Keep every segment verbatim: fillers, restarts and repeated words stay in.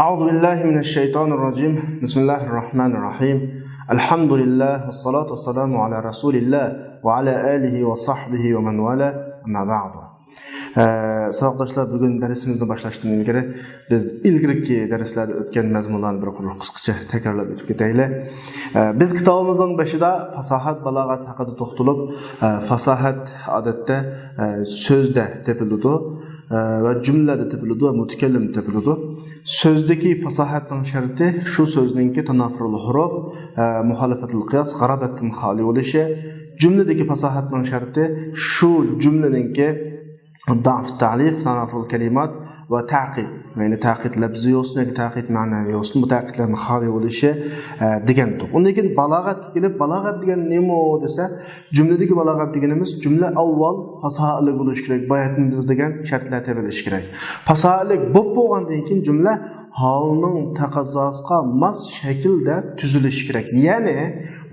أعوذ بالله من الشيطان الرجيم. بسم الله الرحمن الرحيم. الحمد لله والصلاة والسلام على رسول الله وعلى آله وصحبه ومن والاه. أما بعد. ئە، ساۋاقداشلار، بۈگۈن دەرسىمىزنى باشلاشتىن ئىلگىرى بىز ئىلگىرىكى دەرسلەردە ئۆتكەن مەزمۇنلارنى بىر قۇر قىسقىچە تەكرارلاپ ئۆتۈپ كېتەيلى. ئە، بىز كىتابىمىزنىڭ بېشىدا پاساھەت، بالاغەت ھەققىدە توختىلىپ، ئە، پاساھەت ئادەتتە، ئە، سۆزدە تېپىلىدۇ، ئە، ۋە جۈملىدە تېپىلىدۇ ۋە مۇتەكەللىمدە تېپىلىدۇ. سۆزدىكى پاساھەتنىڭ شەرتى شۇ سۆزنىڭكى تانافۇرۇل ھۇرۇپ، ئە، مۇخالىپەتۇل قىياس، غارابەتتىن خالىي بولۇشى. جۈملىدىكى پاساھەتنىڭ شەرتى شۇ جۈملىنىڭكى ضعف التأليف، تنافر الكلمات ۋە تەقىيد. يەنى تەقىيد لەپزىي بولسۇن ياكى تەقىيد مەنەۋىي بولسۇن، بۇ تەقىيدلەردىن خالىي بولۇشى، ئە، دېگەندۇر. ئۇندىن كېيىن بالاغەتكە كېلىپ، بالاغەت دېگەن نېمە دېسە، جۈملىدىكى بالاغەت دېگىنىمىز جۈملە ئاۋۋال پاساھەتلىك بولۇشى كېرەك، باياتىن بىز دېگەن شەرتلەر تېپىلىشى كېرەك. پاساھەتلىك بولۇپ بولغاندىن كېيىن جۈملە ھالنىڭ تەقەززاسىغا ماس شەكىلدە تۈزۈلۈشى كېرەك. يەنى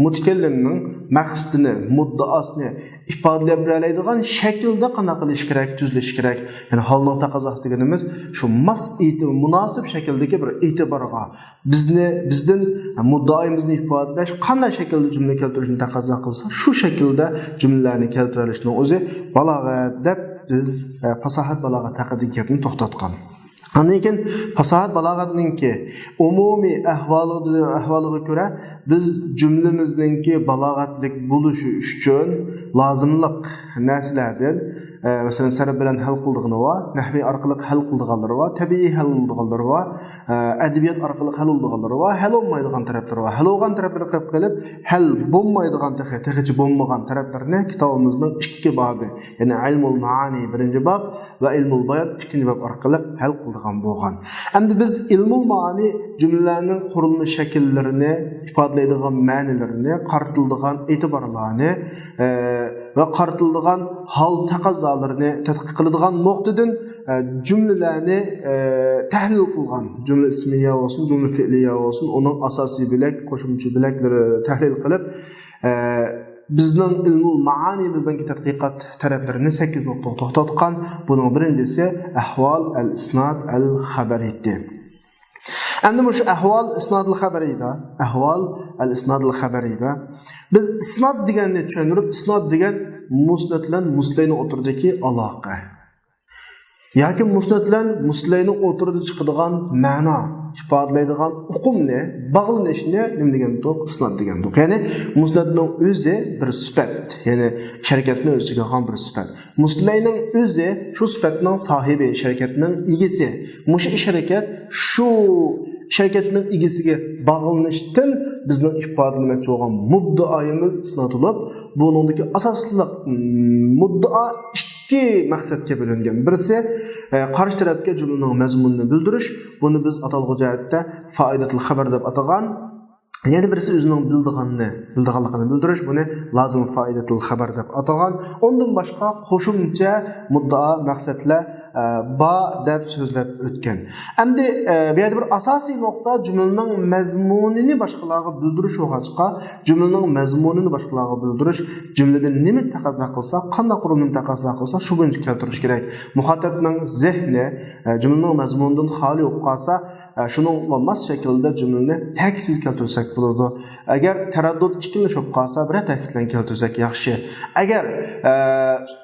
مۇتەكەللىمنىڭ مەقسىتىنى، مۇددىئاسىنى ئىپادىلەپ بېرەلەيدىغان شەكىلدە قانداق قىلىش كېرەك، تۈزۈلۈش كېرەك. يەنى ھالنىڭ تەقەززاسى دېگىنىمىز شۇ ماس ئېتىبار، مۇناسىپ شەكىلدىكى بىر ئېتىبارغا، بىزنى، بىزدىن مۇددىئايىمىزنى ئىپادىلەش قانداق شەكىلدە جۈملە كەلتۈرۈشنى تەقەززا قىلسا، شۇ شەكىلدە جۈملىلەرنى كەلتۈرەلىشنىڭ ئۆزى بالاغەت دەپ بىز، ئە، پاساھەت، بالاغەت ھەققىدىكى گەپنى توختاتقان. ئاندىن كېيىن پاساھەت بالاغەتنىڭكى ئومۇمىي ئەھۋالىدا، ئەھۋالىغا كۆرە بىز جۈملىمىزنىڭكى بالاغەتلىك بولۇشى ئۈچۈن لازىملىق نەرسىلەردىن، ئە، مەسىلەن، سەرپ بىلەن ھەل قىلىدىغىنى بار، نەھۋىي ئارقىلىق ھەل قىلىدىغانلىرى بار، تەبىئىي ھەل قىلىدىغانلىرى بار، ئە، ئەدەبىيات ئارقىلىق ھەل قىلىدىغانلىرى بار، ھەل بولمايدىغان تەرەپلىرى بار. ھەل بولغان تەرەپلىرى قىلىپ قېلىپ، ھەل بولمايدىغان، تېخى، تېخىچە بولمىغان تەرەپلىرىنى كىتابىمىزنىڭ ئىككى بابى، يەنى ئىلمۇل مائانى بىرىنچى باب ۋە ئىلمۇل بايان ئىككىنچى باب ئارقىلىق ھەل قىلىدىغان بولغان. ئەمدى بىز ئىلمۇل مائانى جۈملىلەرنىڭ قۇرۇلما شەكىللىرىنى، ئىپادىلەيدىغان مەنىلىرىنى، قارىتىلىدىغان ئېتىبارلارنى، ئە، ۋە قارىتىلىدىغان ھال تەقەززالىرىنى تەتقىق قىلىدىغان نۇقتىدىن، ئە، جۈملىلەرنى، ئە، تەھلىل قىلغان، جۈملە ئىسمىيە بولسۇن، جۈملە فېئلىيە بولسۇن، ئۇنىڭ ئاساسىي بۆلەك، قوشۇمچە بۆلەكلىرى تەھلىل قىلىپ، ئە، بىزنىڭ ئىلمۇل مائانىمىزنىڭكى تەتقىقات تەرەپلىرىنى سەككىز نۇقتىغا توختاتقان. بۇنىڭ بىرىنچىسى ئەھۋال ئەل ئىسناد ئەل خەبەرىيدى. ئەمدى مۇشۇ ئەھۋال ئىسنادىل خەبەرىيدە، ئەھۋال ئەل ئىسنادىل خەبەرىيدە بىز ئىسناد دېگەننى چۈشەندۈرۈپ، ئىسناد دېگەن مۇسنەد بىلەن مۇسنەدنىڭ ئوتتۇرىدىكى ئالاقە ياكى مۇسنەد بىلەن مۇسنەدنىڭ ئوتتۇرىدا چىقىدىغان مەنا ئىپادىلەيدىغان ئۇقۇمنى، باغلىنىشنى نېمە دېگەندۇق؟ ئىسناد دېگەندۇق. يەنى مۇسنەدنىڭ ئۆزى بىر سۈپەت، يەنى شەرىكەتنى ئۆز ئىچىگە ئالغان بىر سۈپەت. مۇسنەدنىڭ ئۆزى شۇ سۈپەتنىڭ ساھىبى، شەرىكەتنىڭ ئىگىسى. مۇشۇ شەرىكەت شۇ شەرىكەتنىڭ ئىگىسىگە باغلىنىشتىن بىزنىڭ ئىپادىلىمەكچى بولغان مۇددىئايىمىز ئىسناد بولۇپ، بۇنىڭدىكى ئاساسلىق، م، مۇددىئا ئىككى مەقسەتكە بۆلۈنگەن. بىرسى، ئە، قارشى تەرەپكە جۈملىنىڭ مەزمۇنىنى بىلدۈرۈش. بۇنى بىز ئاتالغۇ جەھەتتە فائىدەتۇل خەبەر دەپ ئاتىغان. يەنە بىرسى ئۆزىنىڭ بىلىدىغاننى، بىلىدىغانلىقىنى بىلدۈرۈش، بۇنى لازىم فائىدەتۇل خەبەر دەپ ئاتىغان. ئۇندىن باشقا قوشۇمچە مۇددىئا، مەقسەتلەر، ئە، بار دەپ سۆزلەپ ئۆتكەن. ئەمدى، ئە، بۇ يەردە بىر ئاساسىي نۇقتا جۈملىنىڭ مەزمۇنىنى باشقىلارغا بىلدۈرۈش بولغاچقا، جۈملىنىڭ مەزمۇنىنى باشقىلارغا بىلدۈرۈش، جۈملىدىن نېمە تەقەززا قىلسا، قانداق قۇرۇلمىنى تەقەززا قىلسا، شۇ بويىچە كەلتۈرۈش كېرەك. مۇخاتەبنىڭ زېھنى، ئە، جۈملىنىڭ مەزمۇنىدىن خالىي بولۇپ قالسا، ئە، شۇنىڭغا ماس شەكىلدە جۈملىنى تەكىتسىز كەلتۈرسەك بولىدۇ. ئەگەر تەرەددۇت، ئىككىلىنىش بولۇپ قالسا، بىرەر تەكىت بىلەن كەلتۈرسەك ياخشى. ئەگەر، ئە،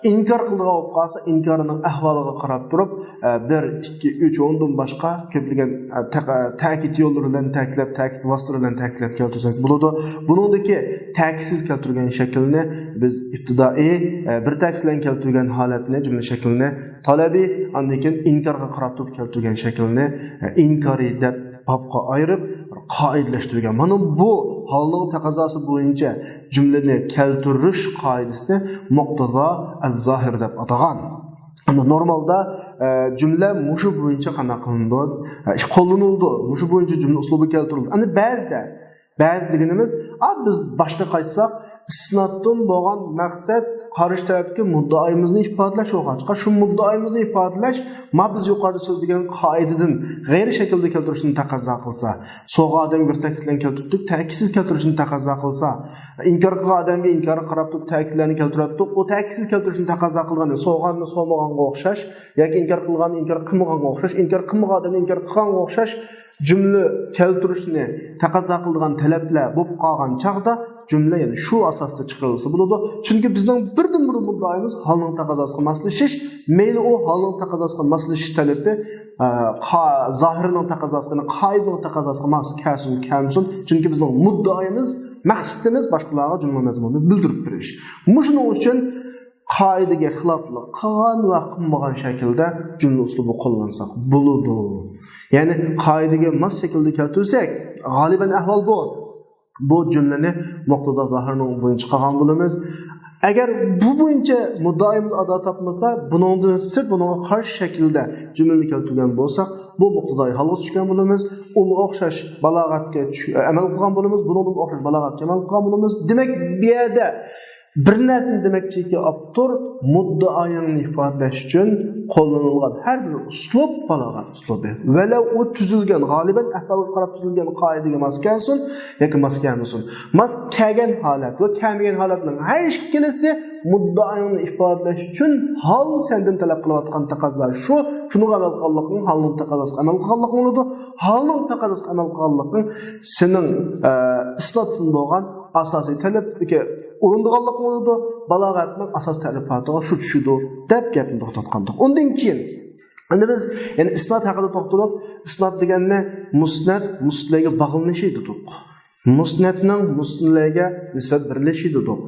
ئىنكار قىلىدىغان بولۇپ قالسا، ئىنكارىنىڭ ئەھۋالىغا قاراپ تۇرۇپ، ئە، بىر، ئىككى، ئۈچ، ئوندىن باشقا كۆپلىگەن، ئە، تەق-، ئە، تەكىت يوللىرى بىلەن تەكىتلەپ، تەكىت ۋاسىتىلىرى بىلەن تەكىتلەپ كەلتۈرسەك بولىدۇ. بۇنىڭدىكى تەكىتسىز كەلتۈرگەن شەكىلنى بىز ئىپتىدائىي، ئە، بىر تەكىت بىلەن كەلتۈرگەن ھالەتنى، جۈملە شەكلىنى تەلەبىي، ئاندىن كېيىن ئىنكارغا قاراپ تۇرۇپ كەلتۈرگەن شەكىلنى، ئە، ئىنكارىي دەپ بابقا ئايرىپ بىر قائىدىلەشتۈرگەن. مانا بۇ ھالنىڭ تەقەززاسى بويىچە جۈملىنى كەلتۈرۈش قائىدىسىنى مۇقتەزا ئەز-زاھىر دەپ ئاتىغان. ئەمدى نورمالدا، ئە، جۈملە مۇشۇ بويىچە قانداق قىلىنىدۇ؟ ئە، قوللىنىلىدۇ. مۇشۇ بويىچە جۈملە ئۇسلۇبى كەلتۈرۈلىدۇ. ئەمدى بەزىدە بەزى دېگىنىمىز، ئا، بىز باشقا قايتساق، ئىسنادتىن بولغان مەقسەت قارشى تەرەپتىكى مۇددىئايىمىزنى ئىپادىلەش بولغاچقا، شۇ مۇددىئايىمىزنى ئىپادىلەش، ما بىز يۇقىرىدا سۆزلىگەن قائىدىدىن غەيرىي شەكىلدە كەلتۈرۈشنى تەقەززا قىلسا، سولغان ئادەمگە بىر تەكىتلەرنى كەلتۈرتتۇق، تەكىتسىز كەلتۈرۈشنى تەقەززا قىلسا، ئىنكار قىلغان ئادەمگە ئىنكارغا قاراپ تۇرۇپ تەكىتلەرنى كەلتۈرۈۋەتتۇق، ئۇ تەكىتسىز كەلتۈرۈشنى تەقەززا قىلغان، سولغاننى سولىمىغانغا ئوخشاش ياكى ئىنكار قىلغاننى ئىنكار قىلمىغانغا ئوخشاش، ئىنكار قىلمىغان ئادەمنى ئىنكار قىلغانغا ئوخشاش جۈملە كەلتۈرۈشنى تەقەززا قىلىدىغان تەلەپلەر بولۇپ قالغان چاغدا، جۈملە يەنە شۇ ئاساستا چىقىرىلسا بولىدۇ. چۈنكى بىزنىڭ بىردىنبىر مۇددىئايىمىز ھالنىڭ تەقەززاسىغا ماسلىشىش. مەيلى ئۇ ھالنىڭ تەقەززاسىغا ماسلىشىش تەلىپى، ئە، قا-، زاھىرنىڭ تەقەززاسىغا، يەنى قائىدىنىڭ تەقەززاسىغا ماس كەلسۇن، كەلمىسۇن. چۈنكى بىزنىڭ مۇددىئايىمىز، مەقسىتىمىز باشقىلارغا جۈملە مەزمۇنىنى بىلدۈرۈپ بېرىش. مۇشۇنىڭ ئۈچۈن قائىدىگە خىلاپلىق قىلغان ۋە قىلمىغان شەكىلدە جۈملە ئۇسلۇبى قوللانساق بولىدۇ. يەنى قائىدىگە ماس شەكىلدە كەلتۈرسەك، غالىبەن ئەھۋال بۇ. بۇ جۈملىنى مۇقتىدا زاھىرنىڭ بويىچە قىلغان بولىمىز. ئەگەر بۇ بويىچە مۇددىئايىمىز ئادا تاپمىسا، بۇنىڭدىن سىرت، بۇنىڭغا قارشى شەكىلدە جۈملىنى كەلتۈرگەن بولساق، بۇ مۇقتىدايى ھالغا چۈشكەن بولىمىز. ئۇنىڭغا ئوخشاش بالاغەتكە چۈ-، ئەمەل قىلغان بولىمىز، بۇنىڭغا ئوخشاش بالاغەتكە ئەمەل قىلغان بولىمىز. دېمەك، بۇ يەردە بىر نەرسىنى دېمەكچىكى، ئاپتور مۇددىئايىڭنى ئىپادىلەش ئۈچۈن قوللىنىلغان ھەر بىر ئۇسلۇب بالاغەت ئۇسلۇبى. ۋەلەۋ ئۇ تۈزۈلگەن، غالىبەن ئەھۋالغا قاراپ تۈزۈلگەن قائىدىگە ماس كەلسۇن ياكى ماس كەلمىسۇن. ماس كەلگەن ھالەت ۋە كەلمىگەن ھالەتنىڭ ھەر ئىككىلىسى مۇددىئايىڭنى ئىپادىلەش ئۈچۈن ھال سەندىن تەلەپ قىلىۋاتقان تەقەززا شۇ، شۇنىڭغا ئەمەل قىلغانلىقىڭ، ھالنىڭ تەقەززاسىغا ئەمەل قىلغانلىقىڭ بولىدۇ. ھالنىڭ تەقەززاسىغا ئەمەل قىلغانلىقىڭ سېنىڭ، ئە، ئىسنادتىن بولغان ئاساسىي تەلەپكە ئۇرۇنىدىغانلىقىڭ بولىدۇ، بالاغەتنىڭ ئاساس تەرىپاتىغا شۇ چۈشىدۇ، دەپ گەپنى توختاتقانىدۇق. ئۇندىن كېيىن، ئەمدى بىز يەنە ئىسناد ھەققىدە توختىلىپ، ئىسناد دېگەننى مۇسنەد، مۇسنەدلەرگە باغلىنىشى دېدۇق. مۇسنەدنىڭ مۇسنەدلەرگە نىسبەت بېرىلىشى دېدۇق.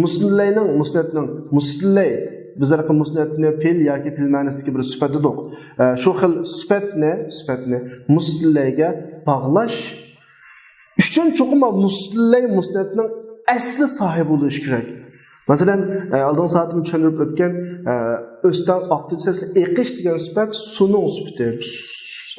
مۇسنەدلەرنىڭ، مۇسنەدنىڭ، مۇسنەدلەر، بىز ھەر خىل مۇسنەدنى پېئىل ياكى پېئىل مەنىسىدىكى بىر سۈپەت دېدۇق. ئە، شۇ خىل سۈپەتنى، سۈپەتنى مۇسنەدلەرگە باغلاش ئۈچۈن چوقۇم مۇسنەدلەر مۇسنەدنىڭ ئەسلى ساھىبى بولۇشى كېرەك. مەسىلەن، ئە، ئالدىنقى سائەتتىمۇ چۈشەندۈرۈپ ئۆتكەن، ئە، ئۆستەڭ ئاقتى دېسە، ئېقىش دېگەن سۈپەت سۇنىڭ سۈپىتى.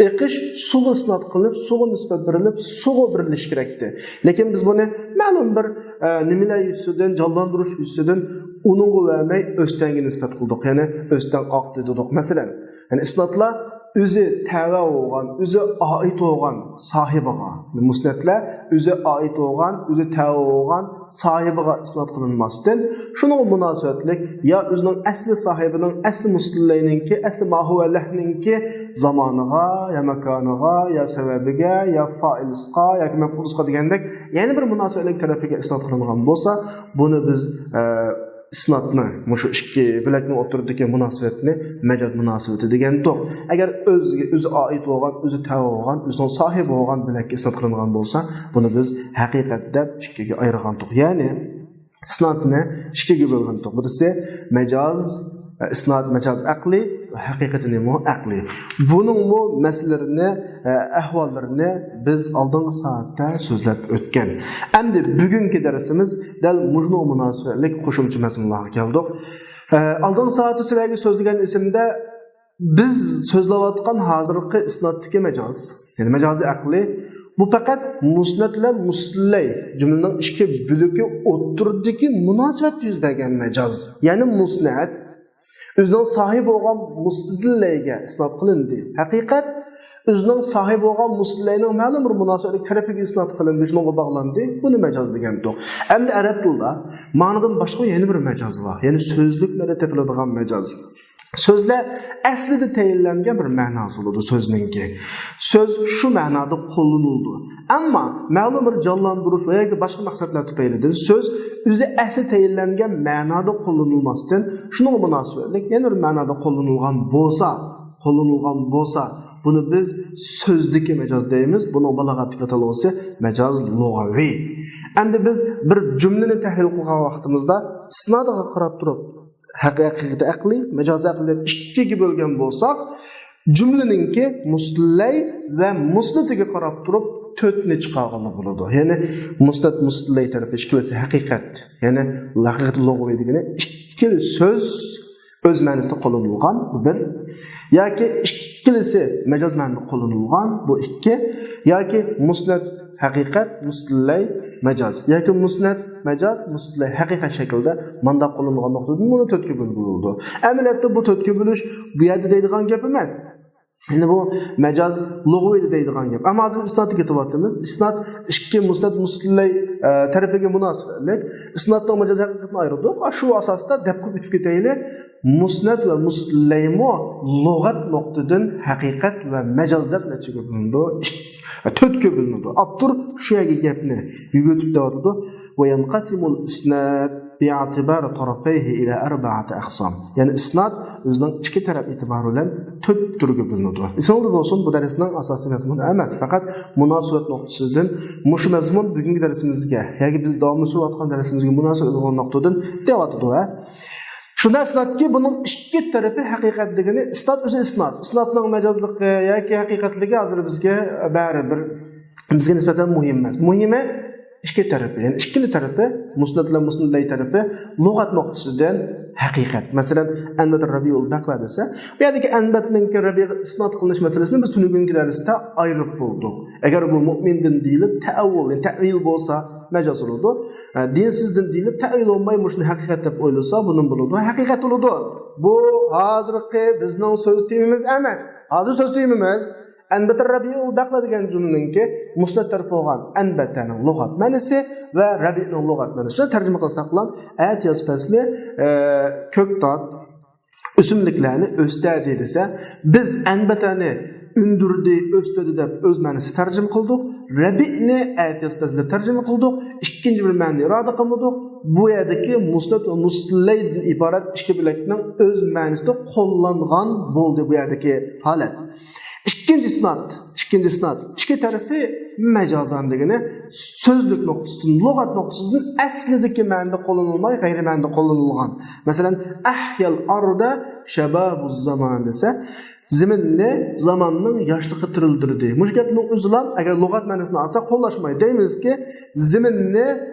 ئېقىش سۇغا ئىسناد قىلىنىپ، سۇغا نىسبەت بېرىلىپ، سۇغا بېرىلىشى كېرەكتى. لېكىن بىز بۇنى مەلۇم بىر، ئە، نېمىلەر يۈزىسىدىن، جانلاندۇرۇش يۈزىسىدىن ئۇنىڭغا بەرمەي ئۆستەڭگە نىسبەت قىلدۇق. يەنى ئۆستەڭ ئاقتى دېدۇق. مەسىلەن، يەنى ئىسنادلار ئۆزى تەۋە بولغان، ئۆزى ئائىت بولغان ساھىبىغا، مۇسنەدلەر ئۆزى ئائىت بولغان، ئۆزى تەۋە بولغان ساھىبىغا ئىسناد قىلىنماستىن، شۇنىڭغا مۇناسىۋەتلىك يا ئۆزىنىڭ ئەسلى ساھىبىنىڭ، ئەسلى مۇسنەدلەرنىڭكى، ئەسلى ما ھۇۋە لەھنىڭكى زامانىغا، يا ماكانىغا، يا سەۋەبىگە، يا فائىلىسىغا ياكى مەفئۇلىسىغا دېگەندەك يەنە بىر مۇناسىۋەتلىك تەرىپىگە ئىسناد قىلىنغان بولسا، بۇنى بىز، ئە، ئىسنادنى، مۇشۇ ئىككى بۆلەكنىڭ ئوتتۇرىدىكى مۇناسىۋەتنى مەجاز مۇناسىۋىتى دېگەنتۇق. ئەگەر ئۆزىگە، ئۆزى ئائىت بولغان، ئۆزى تەۋە بولغان، ئۆزىنىڭ ساھىبى بولغان بۆلەككە ئىسناد قىلىنغان بولسا، بۇنى بىز ھەقىقەت دەپ ئىككىگە ئايرىغانتۇق. يەنى ئىسنادنى ئىككىگە بۆلگەنتۇق. بىرسى مەجاز، ئىسناد مەجاز ئەقلىي، ھەقىقەتەنمۇ ئەقلىي. بۇنىڭمۇ مەسىلىلىرىنى، ئەھۋاللىرىنى بىز ئالدىنقى سائەتتە سۆزلەپ ئۆتكەن. ئەمدى بۈگۈنكى دەرسىمىز دەل مۇشۇنىڭغا مۇناسىۋەتلىك قوشۇمچە مەزمۇنلارغا كەلدۇق. ئالدىنقى سائەتتە سىلەرگە سۆزلىگەن ئېسىمدە، بىز سۆزلەۋاتقان ھازىرقى ئىسنادتىكى مەجاز، يەنى مەجازى ئەقلىي، بۇ پەقەت مۇسنەد بىلەن مۇسنەدلەي جۈملىنىڭ ئىككى بۆلىكى ئوتتۇرىدىكى مۇناسىۋەتتە يۈز بەرگەن مەجاز. يەنى مۇسنەد ئۆزىنىڭ ساھىبى بولغان مۇسنەدلەيگە ئىسناد قىلىندى. ھەقىقەت ئۆزىنىڭ ساھىبى بولغان مۇسنەدلەينىڭ مەلۇم بىر مۇناسىۋەتلىك تەرىپىگە ئىسناد قىلىندى، شۇنىڭغا باغلاندى. بۇنى مەجاز دېگەنتۇق. ئەمدى ئەرەب تىلىدا مانىدىن باشقا يەنە بىر مەجاز بار. يەنى سۆزلۈكلەردە تېپىلىدىغان مەجاز. سۆزلەر ئەسلىدە تەيىنلەنگەن بىر مەناسى بولىدۇ سۆزنىڭكى. سۆز شۇ مەنادا قوللىنىلىدۇ. ئەمما مەلۇم بىر جانلاندۇرۇش ۋە ياكى باشقا مەقسەتلەر تۈپەيلىدىن سۆز ئۆزى ئەسلى تەيىنلەنگەن مەنادا قوللىنىلماستىن، شۇنىڭغا مۇناسىۋەتلىك يەنە بىر مەنادا قوللىنىلغان بولسا، قوللىنىلغان بولسا، بۇنى بىز سۆزدىكى مەجاز دەيمىز. بۇنىڭ بالاغەتتىكى ئاتالغۇسى مەجاز لۇغەۋى. ئەمدى بىز بىر جۈملىنى تەھلىل قىلغان ۋاقتىمىزدا ئىسنادىغا قاراپ تۇرۇپ، ھەق-، ھەقىقىتى ئەقلىي، مەجازىي ئەقلىي دەپ ئىككىگە بۆلگەن بولساق، جۈملىنىڭكى مۇسنەدلەي ۋە مۇسنەدىگە قاراپ تۇرۇپ تۆتنى چىقارغىلى بولىدۇ. يەنى مۇسنەد، مۇسنەدلەي تەرىپى ئىككىلىسى ھەقىقەت. يەنى ھەقىقەت لۇغىۋى دېگىنى ئىككىلا سۆز ئۆز مەنىسىدە قوللىنىلغان بىر ياكى ئىككىلىسى مەجاز مەنىدە قوللىنىلغان، بۇ ئىككى، ياكى مۇسنەد ھەقىقەت، مۇسنەدلەي مەجاز، ياكى مۇسنەد مەجاز، مۇسنەدلەي ھەقىقەت شەكلىدە مانداق قوللىنىلغان نۇقتىدىن بۇنى تۆتكە بۆلگىلى بولىدۇ. ئەمەلىيەتتە بۇ تۆتكە بۆلۈش بۇ يەردە دەيدىغان گەپ ئەمەس. يەنى بۇ مەجاز لۇغىۋىدا دەيدىغان گەپ. ئەمما ھازىر ئىسنادتا كېتىۋاتىمىز. ئىسناد ئىككى مۇسنەد مۇسنەدلەي، ئە، تەرىپىگە مۇناسىۋەتلىك. ئىسنادنىڭ مەجاز ھەقىقەتنى ئايرىدۇق. ئا، شۇ ئاساستا دەپ قىلىپ ئۆتۈپ كېتەيلى. مۇسنەد ۋە مۇسنەدلەيمۇ لۇغەت نۇقتىدىن ھەقىقەت ۋە مەجاز دەپ نەچچىگە بۆلۈنىدۇ؟ ئىك-، تۆتكە بۆلۈنىدۇ. ئاپتور شۇ يەرگە گەپنى يۈگۈرتۈپ دەۋاتىدۇ. وينقسم الإسناد باعتبار طرفيه إلى أربعة أقسام. يەنى ئىسناد ئۆزىنىڭ ئىككى تەرەپ ئېتىبارى بىلەن تۆت تۈرگە بۆلۈنىدۇ. ئېسىڭىزدە بولسۇن، بۇ دەرسنىڭ ئاساسىي مەزمۇنى ئەمەس، پەقەت مۇناسىۋەت نۇقتىسىدىن مۇشۇ مەزمۇن بۈگۈنكى دەرسىمىزگە ياكى بىز داۋاملاشتۇرۇۋاتقان دەرسىمىزگە مۇناسىۋەتلىك بولغان نۇقتىدىن دەۋاتىدۇ، ھە. شۇنداق ئىسنادكى بۇنىڭ ئىككى تەرىپى ھەقىقەت دېگىنى، ئىسناد ئۆزى ئىسناد. ئىسنادنىڭ مەجازلىقى ياكى ھەقىقەتلىكى ھازىر بىزگە بەرىبىر، بىزگە نىسبەتەن مۇھىم ئەمەس. مۇھىمى ئىككى تەرىپى، يەنى ئىككىلا تەرىپى، مۇسنەد بىلەن مۇسنەدلەي تەرىپى لۇغەت نۇقتىسىدىن ھەقىقەت. مەسىلەن، ئەنبەت رەبىئۇل بەقلە دېسە، بۇ يەردىكى ئەنبەتنىڭكى رەبىئغا ئىسناد قىلىنىش مەسىلىسىنى بىز تۈنۈگۈنكى دەرستە ئايرىپ بولدۇق. ئەگەر بۇ مۇئمىندىن دېيىلىپ تەئەۋۋۇل، يەنى تەئۋىل بولسا مەجاز بولىدۇ. ئە، دىنسىزدىن دېيىلىپ تەئۋىل بولماي مۇشۇنى ھەقىقەت دەپ ئويلىسا، بۇنىڭ بولىدۇ، ھەقىقەت بولىدۇ. بۇ ھازىرقى بىزنىڭ سۆز تېمىمىز ئەمەس. ھازىر سۆز تېمىمىز ئەنبەتە رەبىئۇل بەقلە دېگەن جۈملىنىڭكى مۇسنەد تەرىپى بولغان ئەنبەتەنىڭ لۇغەت مەنىسى ۋە رەبىئنىڭ لۇغەت مەنىسىنى تەرجىمە قىلساقلا، ئەتىياز پەسلى، ئە، كۆكتات، ئۆسۈملۈكلەرنى ئۆستۈردى دېسە، بىز ئەنبەتەنى ئۈندۈردى، ئۆستۈردى دەپ ئۆز مەنىسىدە تەرجىمە قىلدۇق. رەبىئنى ئەتىياز پەسلى دەپ تەرجىمە قىلدۇق. ئىككىنچى بىر مەنىنى ئىرادە قىلمىدۇق. بۇ يەردىكى مۇسنەد ۋە مۇسنەدلەيدىن ئىبارەت ئىككى بۆلەكنىڭ ئۆز مەنىسىدە قوللانغان بولدى بۇ يەردىكى ھالەت. ئىككىنچى ئىسناد، ئىككىنچى ئىسناد، ئىككى تەرىپى مەجازەن دېگىنى سۆزلۈك نۇقتىسىدىن، لۇغەت نۇقتىسىدىن ئەسلىدىكى مەنىدە قوللىنىلماي، غەيرىي مەنىدە قوللىنىلغان. مەسىلەن، ئەھيال ئاردا شەبابۇز زامان دېسە، زېمىننى زاماننىڭ ياشلىقى تىرىلدۈردى. مۇشۇ گەپنىڭ ئۆزىلا، ئەگەر لۇغەت مەنىسىنى ئالساق، قوللاشماي. دەيمىزكى، زېمىننى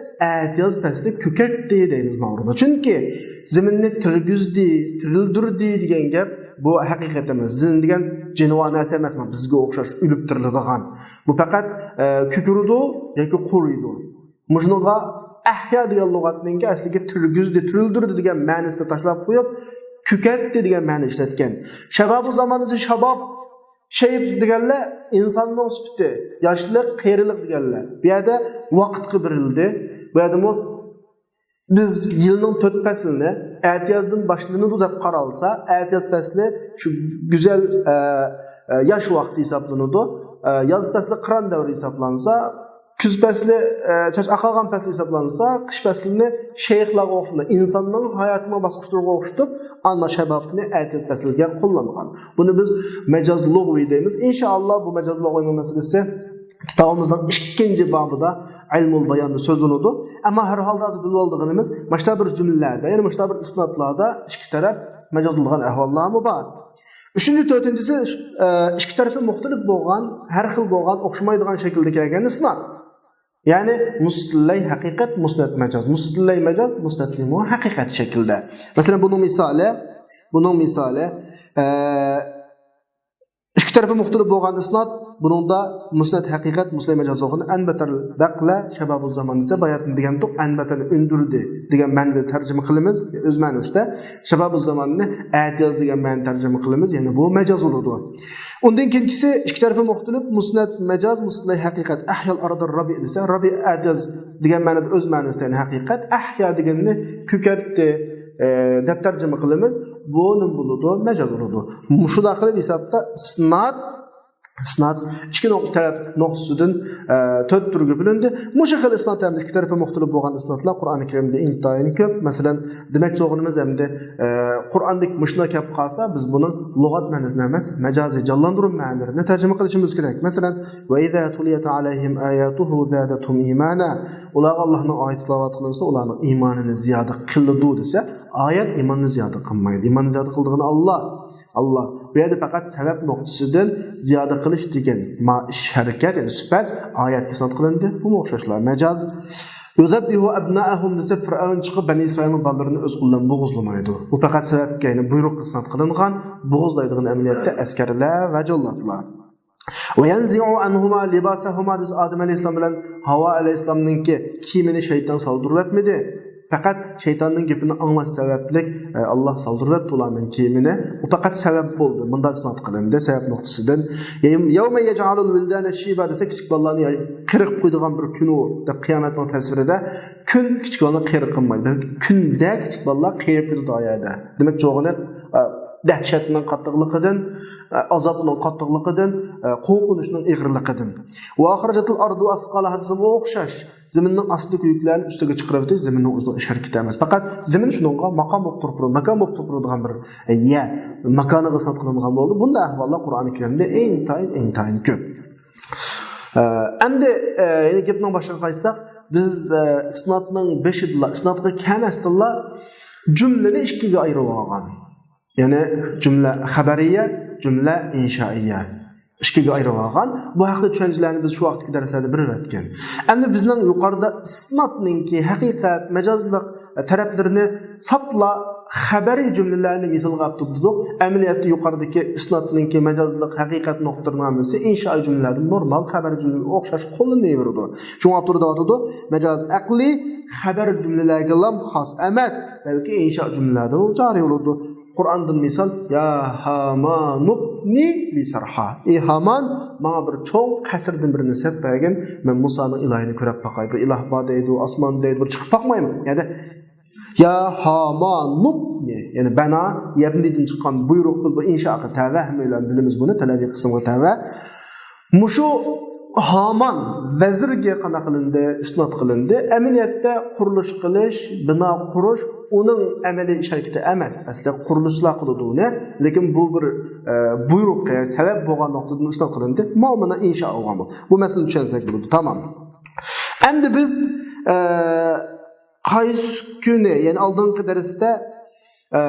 ئەتىياز پەسلى كۆكەرتتى دەيمىز ماڭا. چۈنكى زېمىننى تىرگۈزدى، تىرىلدۈردى دېگەن گەپ بۇ ھەقىقەت ئەمەس. زېمىن دېگەن جانىۋار نەرسە ئەمەس، بىزگە ئوخشاش ئۆلۈپ تىرىلىدىغان. بۇ پەقەت، ئە، كۆكىرىدۇ ياكى قۇرۇيدۇ. مۇشۇنىڭغا ئەھيا دېگەن لۇغەتنىڭكى ئەسلىگە تىرگۈزدى، تىرىلدۈردى دېگەن مەنىسىنى تاشلاپ قويۇپ، كۆكەرتتى دېگەن مەنە ئىشلەتكەن. شەبابۇ زامانىسى شاباب، شەيب دېگەنلەر ئىنساننىڭ سۈپىتى، ياشلىق، قېرىلىق دېگەنلەر. بۇ يەردە ۋاقىتقا بېرىلدى. بۇ يەردىمۇ بىز يىلنىڭ تۆت پەسلىنى ئەتىيازدىن باشلىنىدۇ دەپ قارالسا، ئەتىياز پەسلى شۇ گۈزەل، ئە، ئە، ياش ۋاقتى ھېسابلىنىدۇ. ئە، ياز پەسلى قىران دەۋرى ھېسابلانسا، كۈز پەسلى، ئە، چاچ ئاقارغان پەسلى ھېسابلانسا، قىش پەسلىنى شەيخلارغا ئوخشىتىپ، ئىنساننىڭ ھاياتىنىڭ باسقۇچلىرىغا ئوخشىتىپ، ئانا شەبابنى ئەتىياز پەسلىگە قوللانغان. بۇنى بىز مەجاز لۇغۋى دەيمىز. ئىنشائاللا، بۇ مەجاز لۇغۋىنىڭ مەسىلىسى كىتابىمىزنىڭ ئىككىنچى بابىدا ئىلمۇل باياندا سۆزلىنىدۇ. ئەمما ھەر ھالدا ھازىر بىلىۋالىدىغىنىمىز، ماشتا بىر جۈملىلەردە، يەنى ماشتا بىر ئىسنادلاردا ئىككى تەرەپ مەجاز بولىدىغان ئەھۋاللارمۇ بار. ئۈچىنچى، تۆتىنچىسى، ئە، ئىككى تەرىپى مۇختەلىپ بولغان، ھەر خىل بولغان، ئوخشىمايدىغان شەكىلدە كەلگەن ئىسناد. يەنى مۇسنەدلەي ھەقىقەت، مۇسنەد مەجاز، مۇسنەدلەي مەجاز، مۇسنەدلەيمۇ ھەقىقەت شەكلىدە. مەسىلەن، بۇنىڭ مىسالى، بۇنىڭ مىسالى، ئە، ئىككى تەرىپى مۇختەلىپ بولغان ئىسناد، بۇنىڭدا مۇسنەد ھەقىقەت، مۇسنەد مەجاز بولغان. ئەنبەتەل بەقلە شەبابۇز زامان دېسە، باياتىن دېگەنتۇق، ئەنبەتەنى ئۈندۈردى دېگەن مەنىدە تەرجىمە قىلىمىز، ئۆز مەنىسىدە. شەبابۇز زاماننى ئەتىياز دېگەن مەنىدە تەرجىمە قىلىمىز، يەنى بۇ مەجاز بولىدۇ. ئۇندىن كېيىنكىسى، ئىككى تەرىپى مۇختەلىپ، مۇسنەد مەجاز، مۇسنەدلەي ھەقىقەت. ئەھيال ئارىدا رەبىئ دېسە، رەبىئ ئەتىياز دېگەن مەنىدە ئۆز مەنىسىدە، يەنى ھەقىقەت. ئەھيا دېگەننى كۆكەرتتى، ئە، دەپ تەرجىمە قىلىمىز. بۇ نېمە بولىدۇ؟ مەجاز بولىدۇ. مۇشۇنداق قىلىپ ھېسابتا ئىسناد، ئىسناد ئىككى نۇق-، تەرەپ نۇقتىسىدىن، ئە، تۆت تۈرگە بۆلۈندى. مۇشۇ خىل ئىسناد ھەمدە ئىككى تەرىپى مۇختەلىپ بولغان ئىسنادلار قۇرئانى كەرىمدە ئىنتايىن كۆپ. مەسىلەن، دېمەكچى بولغىنىمىز ئەمدى، ئە، قۇرئاندىكى مۇشۇنداق كەپ قالسا، بىز بۇنىڭ لۇغەت مەنىسىنى ئەمەس، مەجازىي جانلاندۇرۇش مەنىلىرىنى تەرجىمە قىلىشىمىز كېرەك. مەسىلەن، ۋە ئىزا تۇلىيەت ئەلەيھىم ئاياتۇھۇ زادەتھۇم ئىمانا. ئۇلارغا ئاللاھنىڭ ئايىتى تىلاۋەت قىلىنسا، ئۇلارنىڭ ئىمانىنى زىيادە قىلىدۇ دېسە، ئايەت ئىماننى زىيادە قىلمايدۇ. ئىماننى زىيادە قىلىدىغىنى ئاللا. ئاللا. بۇ يەردە پەقەت سەۋەب نۇقتىسىدىن زىيادە قىلىش دېگەن ما-، ئىش، ھەرىكەت، يەنى سۈپەت ئايەتكە ئىسناد قىلىندى. بۇمۇ ئوخشاشلا مەجاز. يذبح أبناءهم دېسە، فىرئەۋن چىقىپ بەنى ئىسرائىلنىڭ بالىلىرىنى ئۆز قولى بىلەن بوغۇزلىمايدۇ. بۇ پەقەت سەۋەبكە، يەنى بۇيرۇققا ئىسناد قىلىنغان، بوغۇزلايدىغان ئەمەلىيەتتە ئەسكەرلەر ۋە جاللاتلار. وينزع عنهما لباسهما دېسە، ئادەم ئەلەيھىسسالام بىلەن ھاۋا ئەلەيھىسسالامنىڭكى كىيىمىنى شەيتان سالدۇرۇۋەتمىدى. پەقەت شەيتاننىڭ گېپىنى ئاڭلاش سەۋەبلىك، ئە، ئاللا سالدۇرۇۋەتتى ئۇلارنىڭ كىيىمىنى. ئۇ پەقەت سەۋەب بولدى. مۇنداق ئىسناد قىلىندى سەۋەب نۇقتىسىدىن. يوم يجعل الولدان شيبا دېسە، كىچىك بالىلارنى قىرىق قويىدىغان بىر كۈن ئۇ دەپ، قىيامەتنىڭ تەسۋىرىدە كۈن كىچىك بالىنى قېرى قىلمايدۇ، بەلكى كۈندە كىچىك بالىلار قېرىپ كېتىدۇ ئايەتتە. دېمەك، چوغىنى، ئە، دەھشەتنىڭ قاتتىقلىقىدىن، ئە، ئازابنىڭ قاتتىقلىقىدىن، ئە، قورقۇنچنىڭ ئېغىرلىقىدىن. وأخرجت الأرض أثقالها دېسە، بۇ ئوخشاش. زېمىننىڭ ئاستىدىكى يۈكلەرنى ئۈستىگە چىقىرىۋېتىش زېمىننىڭ ئۆزىنىڭ ئىش ھەرىكىتى ئەمەس. پەقەت زېمىن شۇنىڭغا ماكان بولۇپ تۇرۇپ، ماكان بولۇپ تۇرۇپ تۇرىدىغان بىر، ئە، يەر، ماكانىغا ئىسناد قىلىنغان بولدى. بۇنداق ئەھۋاللار قۇرئانى كەرىمدە ئىنتايىن، ئىنتايىن كۆپ. ئە، ئەمدى، ئە، يەنە گەپنىڭ باشىغا قايتساق، بىز، ئە، ئىسنادنىڭ بېشىدىلا، ئىسنادقا كەلمەستىنلا جۈملىنى ئىككىگە ئايرىۋالغان. يەنى جۈملە خەبەرىيە، جۈملە ئىنشائىيە. ئىككىگە ئايرىۋالغان. بۇ ھەقتە چۈشەنچىلەرنى بىز شۇ ۋاقىتتىكى دەرسلەردە بېرىۋەتكەن. ئەمدى بىزنىڭ يۇقىرىدا ئىسنادنىڭكى ھەقىقەت، مەجازلىق، ئە، تەرەپلىرىنى ساپلا خەبەرىي جۈملىلەرنى مىسالغا ئاپتۇردۇق. ئەمەلىيەتتە يۇقىرىدىكى ئىسنادنىڭكى مەجازلىق ھەقىقەت نۇقتىلىرىنىڭ ھەممىسى ئىنشائىي جۈملىلەردىن نورمال خەبەر جۈملىگە ئوخشاش قوللىنىلىۋېرىدۇ. شۇڭا ئاپتور دەۋاتىدۇ، مەجاز ئەقلىي خەبەر جۈملىلەرگىلا خاس ئەمەس، بەلكى ئىنشا جۈملىلەردىمۇ جارى بولىدۇ. قۇرئاندىن مىسال، يا ھامانۇ ابنِ لى سەرھا. ئى ھامان، ماڭا بىر چوڭ قەسىردىن بىرنى سېلىپ بەرگىن، مەن مۇسانىڭ ئىلاھىنى كۆرۈپ باقاي. بىر ئىلاھ بار دەيدۇ، ئاسمان دەيدۇ، بىر چىقىپ باقمايمۇ؟ يەنى يا ھامانۇ ابنِ، يەنى بەنا، يەبنىدىن چىققان بۇيرۇق، بۇ ئىنشائقا تەۋە، ھەممەيلەن بىلىمىز بۇنى، تەلەبىي قىسىمغا تەۋە. مۇشۇ ھامان ۋەزىرگە قانداق قىلىندى، ئىسناد قىلىندى. ئەمەلىيەتتە قۇرۇلۇش قىلىش، بىنا قۇرۇش ئۇنىڭ ئەمەلىي ئىش ھەرىكىتى ئەمەس. ئەسلى قۇرۇلۇشلار قىلىدۇ ئۇنى. لېكىن بۇ بىر، ئە، بۇيرۇققا سەۋەب بولغان نۇقتىدىن ئىسناد قىلىندى. ماۋۇ مانا ئىنشا بولغان بۇ. بۇ مەسىلىنى چۈشەنسەك بولىدۇ. تامام. ئەمدى بىز، ئە، قايسى كۈنى، يەنى ئالدىنقى دەرستە، ئە،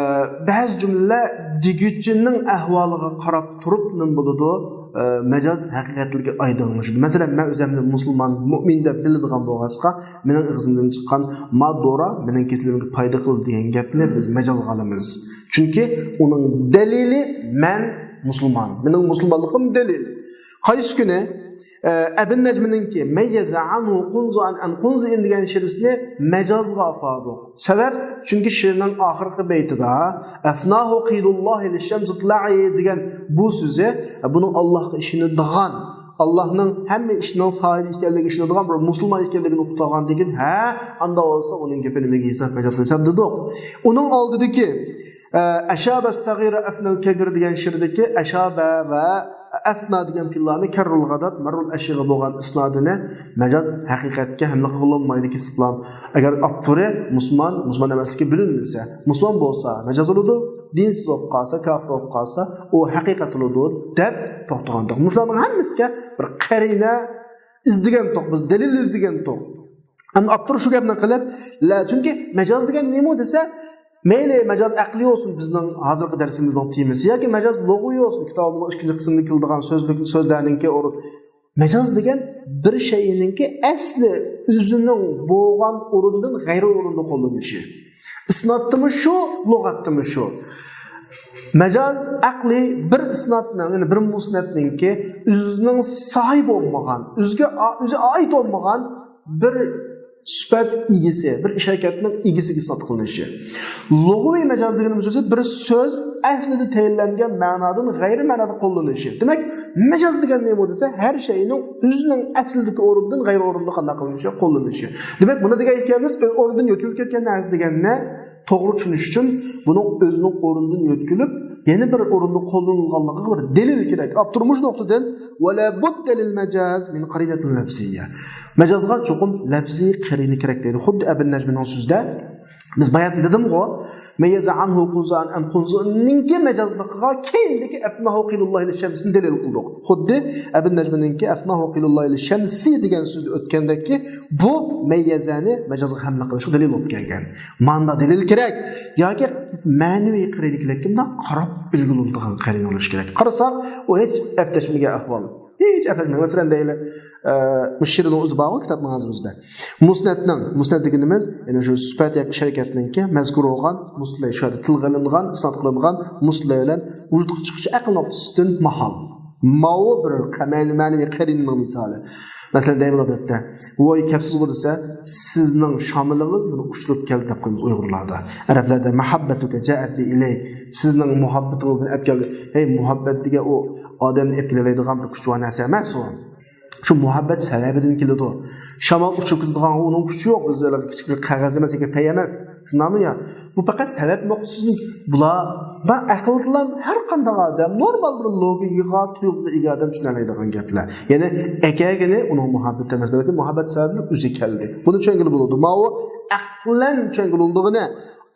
بەزى جۈملىلەر دېگۈچىنىڭ ئەھۋالىغا قاراپ تۇرۇپ نېمە بولىدۇ، ئە، مەجاز ھەقىقەتلىكى ئايدىڭلىشىدۇ. مەسىلەن، مەن ئۆزۈمنى مۇسۇلمان، مۇئمىن دەپ بىلىدىغان بولغاچقا، مېنىڭ ئېغىزىمدىن چىققان ما دورا مېنىڭ كېسىلىمگە پايدا قىلىدۇ دېگەن گەپنى بىز مەجازغا ئالىمىز. چۈنكى ئۇنىڭ دەلىلى مەن مۇسۇلمان، مېنىڭ مۇسۇلمانلىقىم دەلىل. قايسى كۈنى، ئە، ئەبىن نەجمىنىڭكى مەييەزە ئەنھۇ قۇنزۇئەن ئەن قۇنزىئىن دېگەن شېئىرىنى مەجازغا ئاپاردۇق. سەۋەب، چۈنكى شېئىرنىڭ ئاخىرقى بەيتىدا ئەفناھۇ قىلۇللاھى لىشەمسى تۇلەئى دېگەن بۇ سۆزى، ئە، بۇنىڭ ئاللاھقا ئىشىنىدىغان، ئاللاھنىڭ ھەممە ئىشنىڭ ساھىبى ئىكەنلىكىگە ئىشىنىدىغان بىر مۇسۇلمان ئىكەنلىكىنى ئۇقتۇرغاندىن كېيىن، ھە، ئاندا بولسا ئۇنىڭ گېپى نېمىگە ھېساب، مەجازغا ھېساب دېدۇق. ئۇنىڭ ئالدىدىكى ئە، ئەشابە سەغىرە ئەفنەل كەبىر دېگەن شېئىردىكى ئەشابە ۋە ئەفنا دېگەن پېئىللارنى كەررۇل غادات مەررۇل ئەشىغا بولغان ئىسنادىنى مەجاز ھەقىقەتكە ھەملە قىلغىلى بولمايدۇ، كېسىپلام. ئەگەر ئاپتورى مۇسۇلمان، مۇسۇلمان ئەمەسلىكى بىلىنمىسە، مۇسۇلمان بولسا مەجاز بولىدۇ، دىنسىز بولۇپ قالسا، كاپىر بولۇپ قالسا، ئۇ ھەقىقەت بولىدۇ دەپ توختىغانتۇق. مۇشۇلارنىڭ ھەممىسىگە بىر قەرىنە ئىزدىگەنتۇق، بىز دەلىل ئىزدىگەنتۇق. ئەمدى ئاپتور شۇ گەپنى قىلىپ، لە، چۈنكى مەجاز دېگەن نېمە دېسە، مەيلى مەجاز ئەقلىي بولسۇن بىزنىڭ ھازىرقى دەرسىمىزنىڭ تېمىسى، ياكى مەجاز لۇغىۋىي بولسۇن، كىتابىمىزنىڭ ئىككىنچى قىسمىدا كېلىدىغان سۆزلۈك، سۆزلەرنىڭكى ئورۇن. مەجاز دېگەن بىر شەيئىنىڭكى ئەسلى ئۆزىنىڭ بولغان ئورنىدىن غەيرىي ئورۇندا قوللىنىشى. ئىسنادتىمۇ شۇ، لۇغەتتىمۇ شۇ. مەجاز ئەقلىي بىر ئىسنادنىڭ، يەنى بىر مۇسنەدنىڭكى ئۆزىنىڭ ساھىبى بولمىغان، ئۆزىگە ئا-، ئۆزى ئائىت بولمىغان بىر سۈپەت ئىگىسى، بىر ئىش ھەرىكەتنىڭ ئىگىسىگە ئىسناد قىلىنىشى. لۇغىۋىي مەجاز دېگىنىمىز سۆزى بىر سۆز ئەسلىدە تەيىنلەنگەن مەنادىن غەيرىي مەنادا قوللىنىشى. دېمەك، مەجاز دېگەن نېمە دېسە، ھەر شەيئىنىڭ ئۆزىنىڭ ئەسلىدىكى ئورنىدىن غەيرىي ئورۇندا قانداق قىلىنىشى، قوللىنىشى. دېمەك، بۇنى دېگەن ئىكەنمىز، ئۆز ئورنىدىن يۆتكىلىپ كەتكەن نەرسە دېگەننى توغرا چۈشىنىش ئۈچۈن بۇنىڭ ئۆزىنىڭ ئورنىدىن يۆتكىلىپ، يەنە بىر ئورۇندا قوللىنىلغانلىقىغا بىر دەلىل كېرەك. ئاپتور مۇشۇ نۇقتىدىن، ۋە لا بۇددە لىل مەجاز مىن قەرىنەتىن لەفزىييە. مەجازغا چوقۇم لەپزىي قەرىنە كېرەك دەيدۇ. خۇددى ئەبىن نەجمىنىڭ سۆزىدە، بىز باياتىن دېدىمغۇ، مەييەزە ئەنھۇ قۇنزۇئەن ئەن قۇنزۇئىننىڭكى مەجازلىقىغا كېيىندىكى ئەفناھۇ قىلۇللاھى لىشەمسىنى دەلىل قىلدۇق. خۇددى ئەبىن نەجمىنىڭكى ئەفناھۇ قىلۇللاھى لىشەمسى دېگەن سۆزدە ئۆتكەندەككى، بۇ مەييەزەنى مەجازغا ھەملە قىلىشقا دەلىل بولۇپ كەلگەن. ماندا دەلىل كېرەك ياكى مەنىۋى قەرىنە كېرەك، مۇنداق قاراپ بىلگىلى بولىدىغان قەرىنە بولۇشى كېرەك. قارىساق، ئۇ ھېچ ئەپلەشمىگەن ئەھۋال. ھېچ ئەپەتمەڭ. مەسىلەن، دەيلى، ئە، مۇشۇ شېئىرنىڭ ئۆزى بارغۇ، كىتابنىڭ ھازىر ئۆزىدە. مۇسنەتنىڭ، مۇسنەت دېگىنىمىز، يەنى شۇ سۈپەت ياكى شەرىكەتنىڭكى مەزكۇر بولغان، مۇسنەت شۇ يەردە تىلغا ئېلىنغان، ئىسناد قىلىنغان مۇسنەت بىلەن ۋۇجۇدقا چىقىشى ئەقىل نۇقتىسىدىن ماھال. ماۋۇ بىر قە-، مەنىۋى قەرىنىنىڭ مىسالى. مەسىلەن، دەيمەن ئادەتتە، ۋوي، كەپسىزغۇ دېسە، سىزنىڭ شامىلىڭىز مېنى ئۇچۇرۇپ كەلدى دەپ قويىمىز ئۇيغۇرلاردا. ئەرەبلەردە مەھەببەتۇكە جەئەت بىئىلەي، سىزنىڭ مۇھەببىتىڭىز مېنى ئەپ كەلدى. ھەي، مۇھەببەت دېگەن ئۇ ئادەمنى ئەپ كېلەلەيدىغان بىر كۈچ بار نەرسە ئەمەس ئۇ. شۇ مۇھەببەت سەۋەبىدىن كېلىدۇ. شامال ئۇچۇپ كېتىدىغان ئۇنىڭ كۈچى يوق، بىز كىچىك بىر قەغەز ئەمەس، ياكى پەي ئەمەس. شۇنداقمۇ يا؟ بۇ پەقەت سەۋەب نۇقتىسىدىن، بۇلار، بۇ ئەقىلدىلا ھەر قانداق ئادەم، نورمال بىر لوگىكىغا، تۇيغۇغا ئىگە ئادەم چۈشىنەلەيدىغان گەپلەر. يەنى ئەكەلگىنى ئۇنىڭ مۇھەببىتى ئەمەس، بەلكى مۇھەببەت سەۋەبىدىن ئۆزى كەلدى. بۇنى چۈشەنگىلى بولىدۇ. ماۋۇ ئەقلەن چۈشەنگىلى بولىدىغىنى،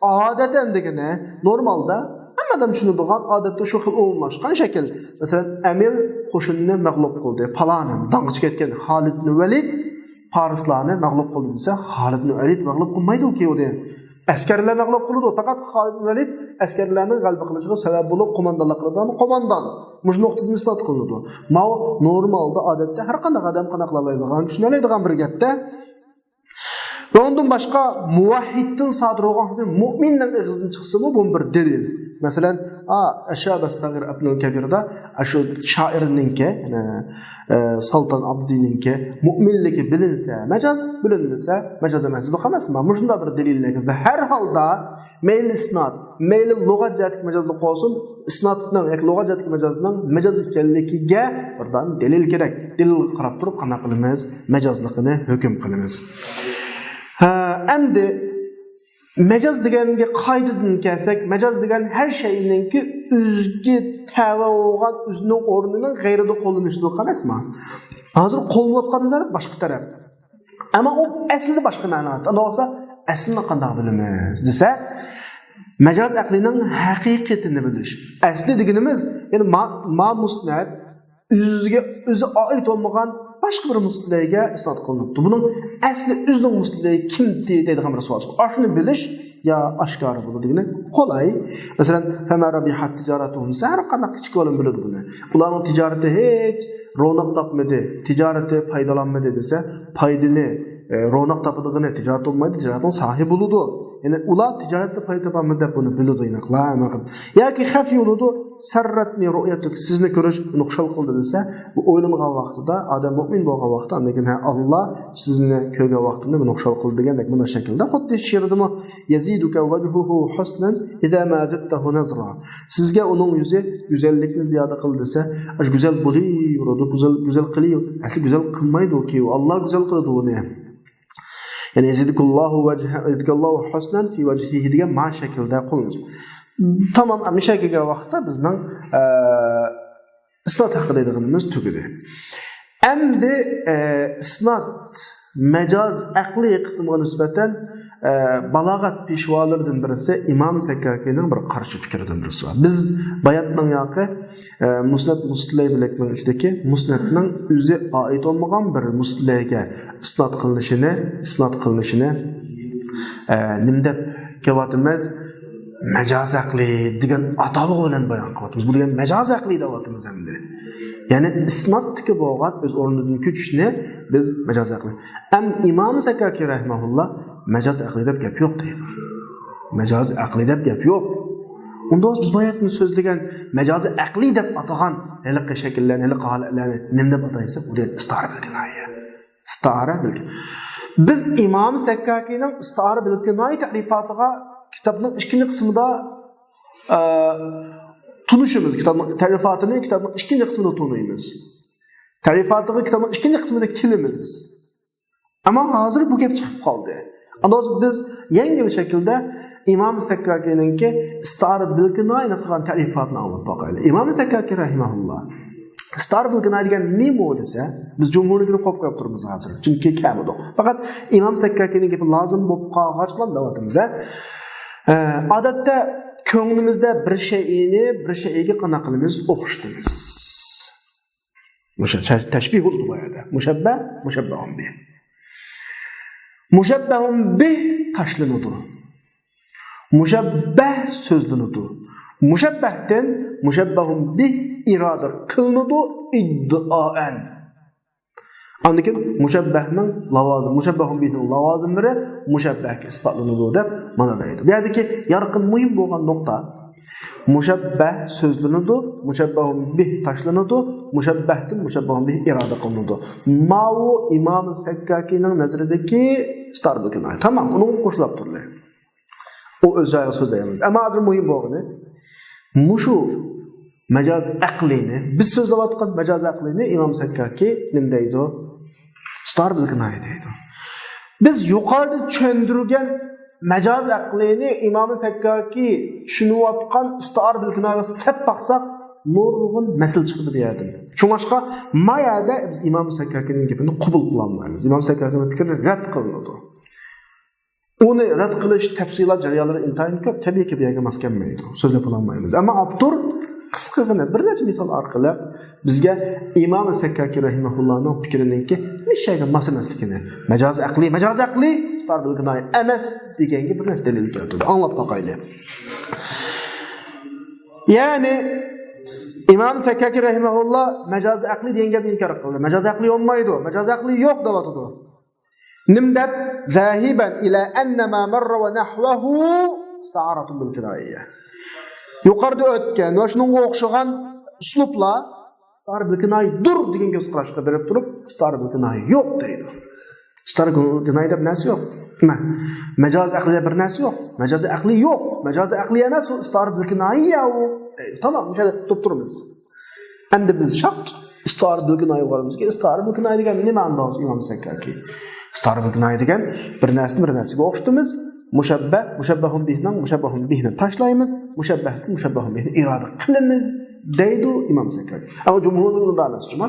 ئادەتەن دېگىنى، نورمالدا ھەممە ئادەم چۈشىنىدىغان، ئادەتتە شۇ خىل ئومۇملاشقان شەكىل. مەسىلەن، ئەمىر قوشۇننى مەغلۇپ قىلدى، پالانى، داڭغىچە كەتكەن خالىد ئىبن ۋەلىد پارسلارنى مەغلۇپ قىلدى دېسە، خالىد ئىبن ۋەلىد مەغلۇپ قىلمايدۇ كېيىنى. ئەسكەرلەر مەغلۇپ قىلىدۇ، پەقەت خالىد ئىبن ۋەلىد ئەسكەرلەرنىڭ غەلىبە قىلىشىغا سەۋەب بولۇپ، قوماندانلىق قىلىدىغان قوماندان. مۇشۇ نۇقتىدىن ئىسپات قىلىنىدۇ. ماۋۇ نورمالدا، ئادەتتە ھەر قانداق ئادەم قانداق قىلالايدىغان، چۈشىنەلەيدىغان بىر گەپتە. ۋە ئۇندىن باشقا مۇۋەھھىدتىن سادىر بولغان مۇئمىننىڭ ئېغىزىدىن چىقسىمۇ، بۇ بىر دەلىل. مەسىلەن، ئا، ئەششەبەس سەغىر ئەبنۇل كەبىردە، ئاشۇ شائىرنىڭكى، يەنى، ئە، سۇلتان ئابدىنىڭكى مۇئمىنلىكى بىلىنسە مەجاز، بىلىنمىسە مەجاز ئەمەس دېدۇق ئەمەسمۇ؟ مۇشۇنداق بىر دەلىللەرگە ۋە ھەر ھالدا مەيلى ئىسناد، مەيلى لۇغەت جەھەتتىكى مەجازلىق بولسۇن، ئىسنادنىڭ ياكى لۇغەت جەھەتتىكى مەجازنىڭ مەجاز ئىكەنلىكىگە بىر دانە دەلىل كېرەك. دەلىلگە قاراپ تۇرۇپ قانداق قىلىمىز؟ مەجازلىقىنى ھۆكۈم قىلىمىز. ھە، ئەمدى مەجاز دېگەنگە قايتىدىن كەلسەك، مەجاز دېگەن ھەر شەينىڭكى ئۆزىگە تەۋە بولغان، ئۆزىنىڭ ئورنىنىڭ غەيرىدە قوللىنىشىدۇق ئەمەسمۇ؟ ھازىر قوللىنىۋاتقان تەرەپ باشقا تەرەپ. ئەمما ئۇ ئەسلىدە باشقا مەنىدە. ئۇنداق بولسا، ئەسلىنى قانداق بىلىمىز دېسە، مەجاز ئەقلىنىڭ ھەقىقىتىنى بىلىش. ئەسلى دېگىنىمىز، يەنى ما، ما مۇسنەد ئۆزىگە، ئۆزى ئائىت بولمىغان باشقا بىر مۇسنەدلەرگە ئىسناد قىلىنىپتۇ. بۇنىڭ ئەسلى ئۆزىنىڭ مۇسنەدلىرى كىمتى دەيدىغان بىر سوئال چىقىدۇ. ئاشۇنى بىلىش يا ئاشكارا بولىدۇ دېگىنى قولاي. مەسىلەن، فما ربحت تجارتهم دېسە، ھەر قانداق كىچىك بالىمۇ بىلىدۇ بۇنى. ئۇلارنىڭ تىجارىتى ھېچ روناق تاپمىدى، تىجارىتى پايدىلانمىدى دېسە، پايدىنى، ئە، روناق تاپىدىغىنى تىجارەت بولمايدۇ، تىجارەتنىڭ ساھىبى بولىدۇ. يەنى ئۇلار تىجارەتتە پايدا تاپالمىدى دەپ بۇنى بىلىدۇ ئىناقلار. ياكى خەفىي بولىدۇ، سەررەتنى رۇئيەتۇك، سىزنى كۆرۈش مېنى خۇشال قىلدى دېسە، بۇ ئويلانغان ۋاقتىدا، ئادەم مۇئمىن بولغان ۋاقتىدا، ئاندىن كېيىن، ھە، ئاللا سىزنى كۆرگەن ۋاقتىمدا مېنى خۇشال قىلدى دېگەندەك مۇنداق شەكىلدە، خۇددى شېئىردىمۇ، يزيدك وجهه حسنا إذا ما زدته نظرا. سىزگە ئۇنىڭ يۈزى گۈزەللىكنى زىيادە قىلدى دېسە، ئاشۇ گۈزەل بولۇۋېرىدۇ، گۈزەل، گۈزەل قىلىۋېرىدۇ. ئەسلى گۈزەل قىلمايدۇ كېيىن، ئاللا گۈزەل قىلىدۇ ئۇنى. يەنى يزيدك الله وجه، يزيدك الله حسنا في وجهه دېگەن ما شەكىلدە قوللىنىلىدۇ. تامام، مۇشۇ يەرگە كەلگەن ۋاقىتتا بىزنىڭ، ئە، ئىسناد ھەققىدە دەيدىغىنىمىز تۈگىدى. ئەمدى، ئە، ئىسناد، مەجاز، ئەقلىي قىسمىغا نىسبەتەن، ئە، بالاغەت پېشۋالىرىدىن بىرسى ئىمام سەككاكىنىڭ بىر قارشى پىكرىدىن بىرسى بار. بىز باياتنىڭ ياقى، ئە، مۇسنەد مۇستىلەي بىلەكنىڭ ئىچىدىكى مۇسنەدنىڭ ئۆزى ئائىت بولمىغان بىر مۇستىلەيگە ئىسناد قىلىنىشىنى، ئىسناد قىلىنىشىنى، ئە، نېمە دەپ كېلىۋاتىمىز؟ مەجاز ئەقلى دېگەن ئاتالغۇ بىلەن بايان قىلىۋاتىمىز. بۇ دېگەن مەجاز ئەقلى دەۋاتىمىز ئەمدى. يەنى ئىسنادتىكى بولغان ئۆز ئورنىدىن كۆچۈشنى بىز مەجاز ئەقلى. ئەم ئىمام سەككاكى رەھىمەھۇللا مەجاز ئەقلى دەپ گەپ يوق دەيدۇ. مەجاز ئەقلى دەپ گەپ يوق. ئۇنداق بولسا بىز باياتىن سۆزلىگەن مەجاز ئەقلى دەپ ئاتىغان ھېلىقى شەكىللەرنى، ھېلىقى ھالەتلەرنى نېمە دەپ ئاتايساق، ئۇ دېگەن ئىستارە بىلگىنايە. ئىستارە بىلگىن. بىز ئىمام سەككاكىنىڭ ئىستارە بىلگىناي تەرىپاتىغا كىتابنىڭ ئىككىنچى قىسمىدا، ئە، تونۇشىمىز. كىتابنىڭ تەرىپاتىنى كىتابنىڭ ئىككىنچى قىسمىدا تونۇيمىز. تەرىپاتىغا كىتابنىڭ ئىككىنچى قىسمىدا كېلىمىز. ئەمما ھازىر بۇ گەپ چىقىپ قالدى. ئاندىن بىز يەڭگىل شەكىلدە ئىمام سەككاكىنىڭكى ئىستارە بىلكىناينى قىلغان تەرىپاتىنى ئاڭلاپ باقايلى. ئىمام سەككاكى رەھىمەھۇللا ئىستارە بىلكىناي دېگەن نېمە دېسە، بىز جۇمھۇرنىڭكىنى قوپقاپ تۇرىمىز ھازىر. چۈنكى كەلمىدۇق. پەقەت ئىمام سەككاكىنىڭ گېپى لازىم بولۇپ قالغاچقىلا دەۋاتىمىز، ھە. ئە، ئادەتتە كۆڭلىمىزدە بىر شەيئىنى بىر شەيئىگە قانداق قىلىمىز؟ ئوخشىتىمىز. مۇشۇ تەش-، تەشبىھ بولىدۇ بۇ يەردە. مۇشەببە، مۇشەببەھۇن بىھ. مۇشەببەھۇن بىھ تاشلىنىدۇ. مۇشەببەھ سۆزلىنىدۇ. مۇشەببەھتىن مۇشەببەھۇن بىھ ئىرادە قىلىنىدۇ ئىددىئائەن. ئاندىن كېيىن مۇشەببەھنىڭ لاۋازىم، مۇشەببەھۇن بىھنىڭ لاۋازىملىرى مۇشەببەھكە ئىسپاتلىنىدۇ دەپ مانا دەيدۇ. بۇ يەردىكى يارقىن مۇھىم بولغان نۇقتا، مۇشەببەھ سۆزلىنىدۇ، مۇشەببەھۇن بىھ تاشلىنىدۇ، مۇشەببەھتىن مۇشەببەھۇن بىھ ئىرادە قىلىنىدۇ. ماۋۇ ئىمام سەككاكىنىڭ نەزىرىدىكى ئىستارە بىل كىنايە. تامام، ئۇنىڭغا قوشۇلاپ تۇرلى. ئۇ ئۆز جايىغا سۆزلەيمىز. ئەمما ھازىر مۇھىم بولغىنى، مۇشۇ مەجاز ئەقلىينى، بىز سۆزلەۋاتقان مەجاز ئەقلىينى ئىمام سەككاكى نېمە دەيدۇ؟ ئىستارە بىل كىنايە دەيدۇ. بىز يۇقىرىدا چۈشەندۈرگەن مەجاز ئەقلىينى ئىمام سەككاكى چۈشىنىۋاتقان ئىستارە بىل كىنايەگە سەپ باقساق، نۇرغۇن مەسىلە چىقىدۇ بۇ يەردىن. شۇڭلاشقا ما يەردە بىز ئىمام سەككاكىنىڭ گېپىنى قوبۇل قىلالمايمىز. ئىمام سەككاكىنىڭ پىكرى رەت قىلىنىدۇ. ئۇنى رەت قىلىش تەپسىلات جەريانلىرى ئىنتايىن كۆپ، تەبىئىيكى، بۇ يەرگە ماس كەلمەيدۇ، سۆزلەپ بولالمايمىز. ئەمما ئاپتور قىسقىغىنە بىر نەچچە مىسال ئارقىلىق بىزگە ئىمام سەككاكى رەھىمەھۇللانىڭ پىكرىنىڭكى مۇشۇ يەرگە ماس ئەمەسلىكىنى، مەجاز ئەقلىي، مەجاز ئەقلىي، ئىستارە بىل كىنايە ئەمەس دېگەنگە بىر نەچچە دەلىل كەلتۈردى. ئاڭلاپ باقايلى. يەنى ئىمام سەككاكى رەھىمەھۇللا مەجاز ئەقلىي دېگەن گەپنى ئىنكار قىلدى. مەجاز ئەقلىي بولمايدۇ، مەجاز ئەقلىي يوق دەۋاتىدۇ. نېمە دەپ؟ ذاهبا إلى أن ما مر ونحوه استعارة بالكناية. يۇقىرىدا ئۆتكەن ۋە شۇنىڭغا ئوخشىغان ئۇسلۇبلار ئىستارە بىل كىنايىدۇر دېگەن كۆز قاراشقا بېرىپ تۇرۇپ، ئىستارە بىل كىنايە يوق دەيدۇ. ئىستارە بىل كىنايە دەپ نەرسە يوق. نېمە؟ مەجاز ئەقلىي دەپ بىر نەرسە يوق. مەجاز ئەقلىي يوق. مەجاز ئەقلىي ئەمەس، ئۇ ئىستارە بىل كىنايە ئۇ دەيدۇ. تامام، مۇشۇ يەردە تۇرۇپ تۇرىمىز. ئەمدى بىز شاق ئىستارە بىل كىنايە بارىمىزكى، ئىستارە بىل كىنايە دېگەن نېمە ئاندىن ئىمام سەككاكى؟ ئىستارە بىل كىنايە دېگەن بىر نەرسىنى بىر نەرسىگە ئوخشىتىمىز. مۇشەببەھ، مۇشەببەھۇن بىھنىڭ مۇشەببەھۇن بىھنى تاشلايمىز. مۇشەببەھتىن مۇشەببەھۇن بىھنى ئىرادە قىلىمىز دەيدۇ ئىمام سەككاكى. ئەمما جۇمھۇرنىڭ مۇنداق ئەمەس، جۇمۇ.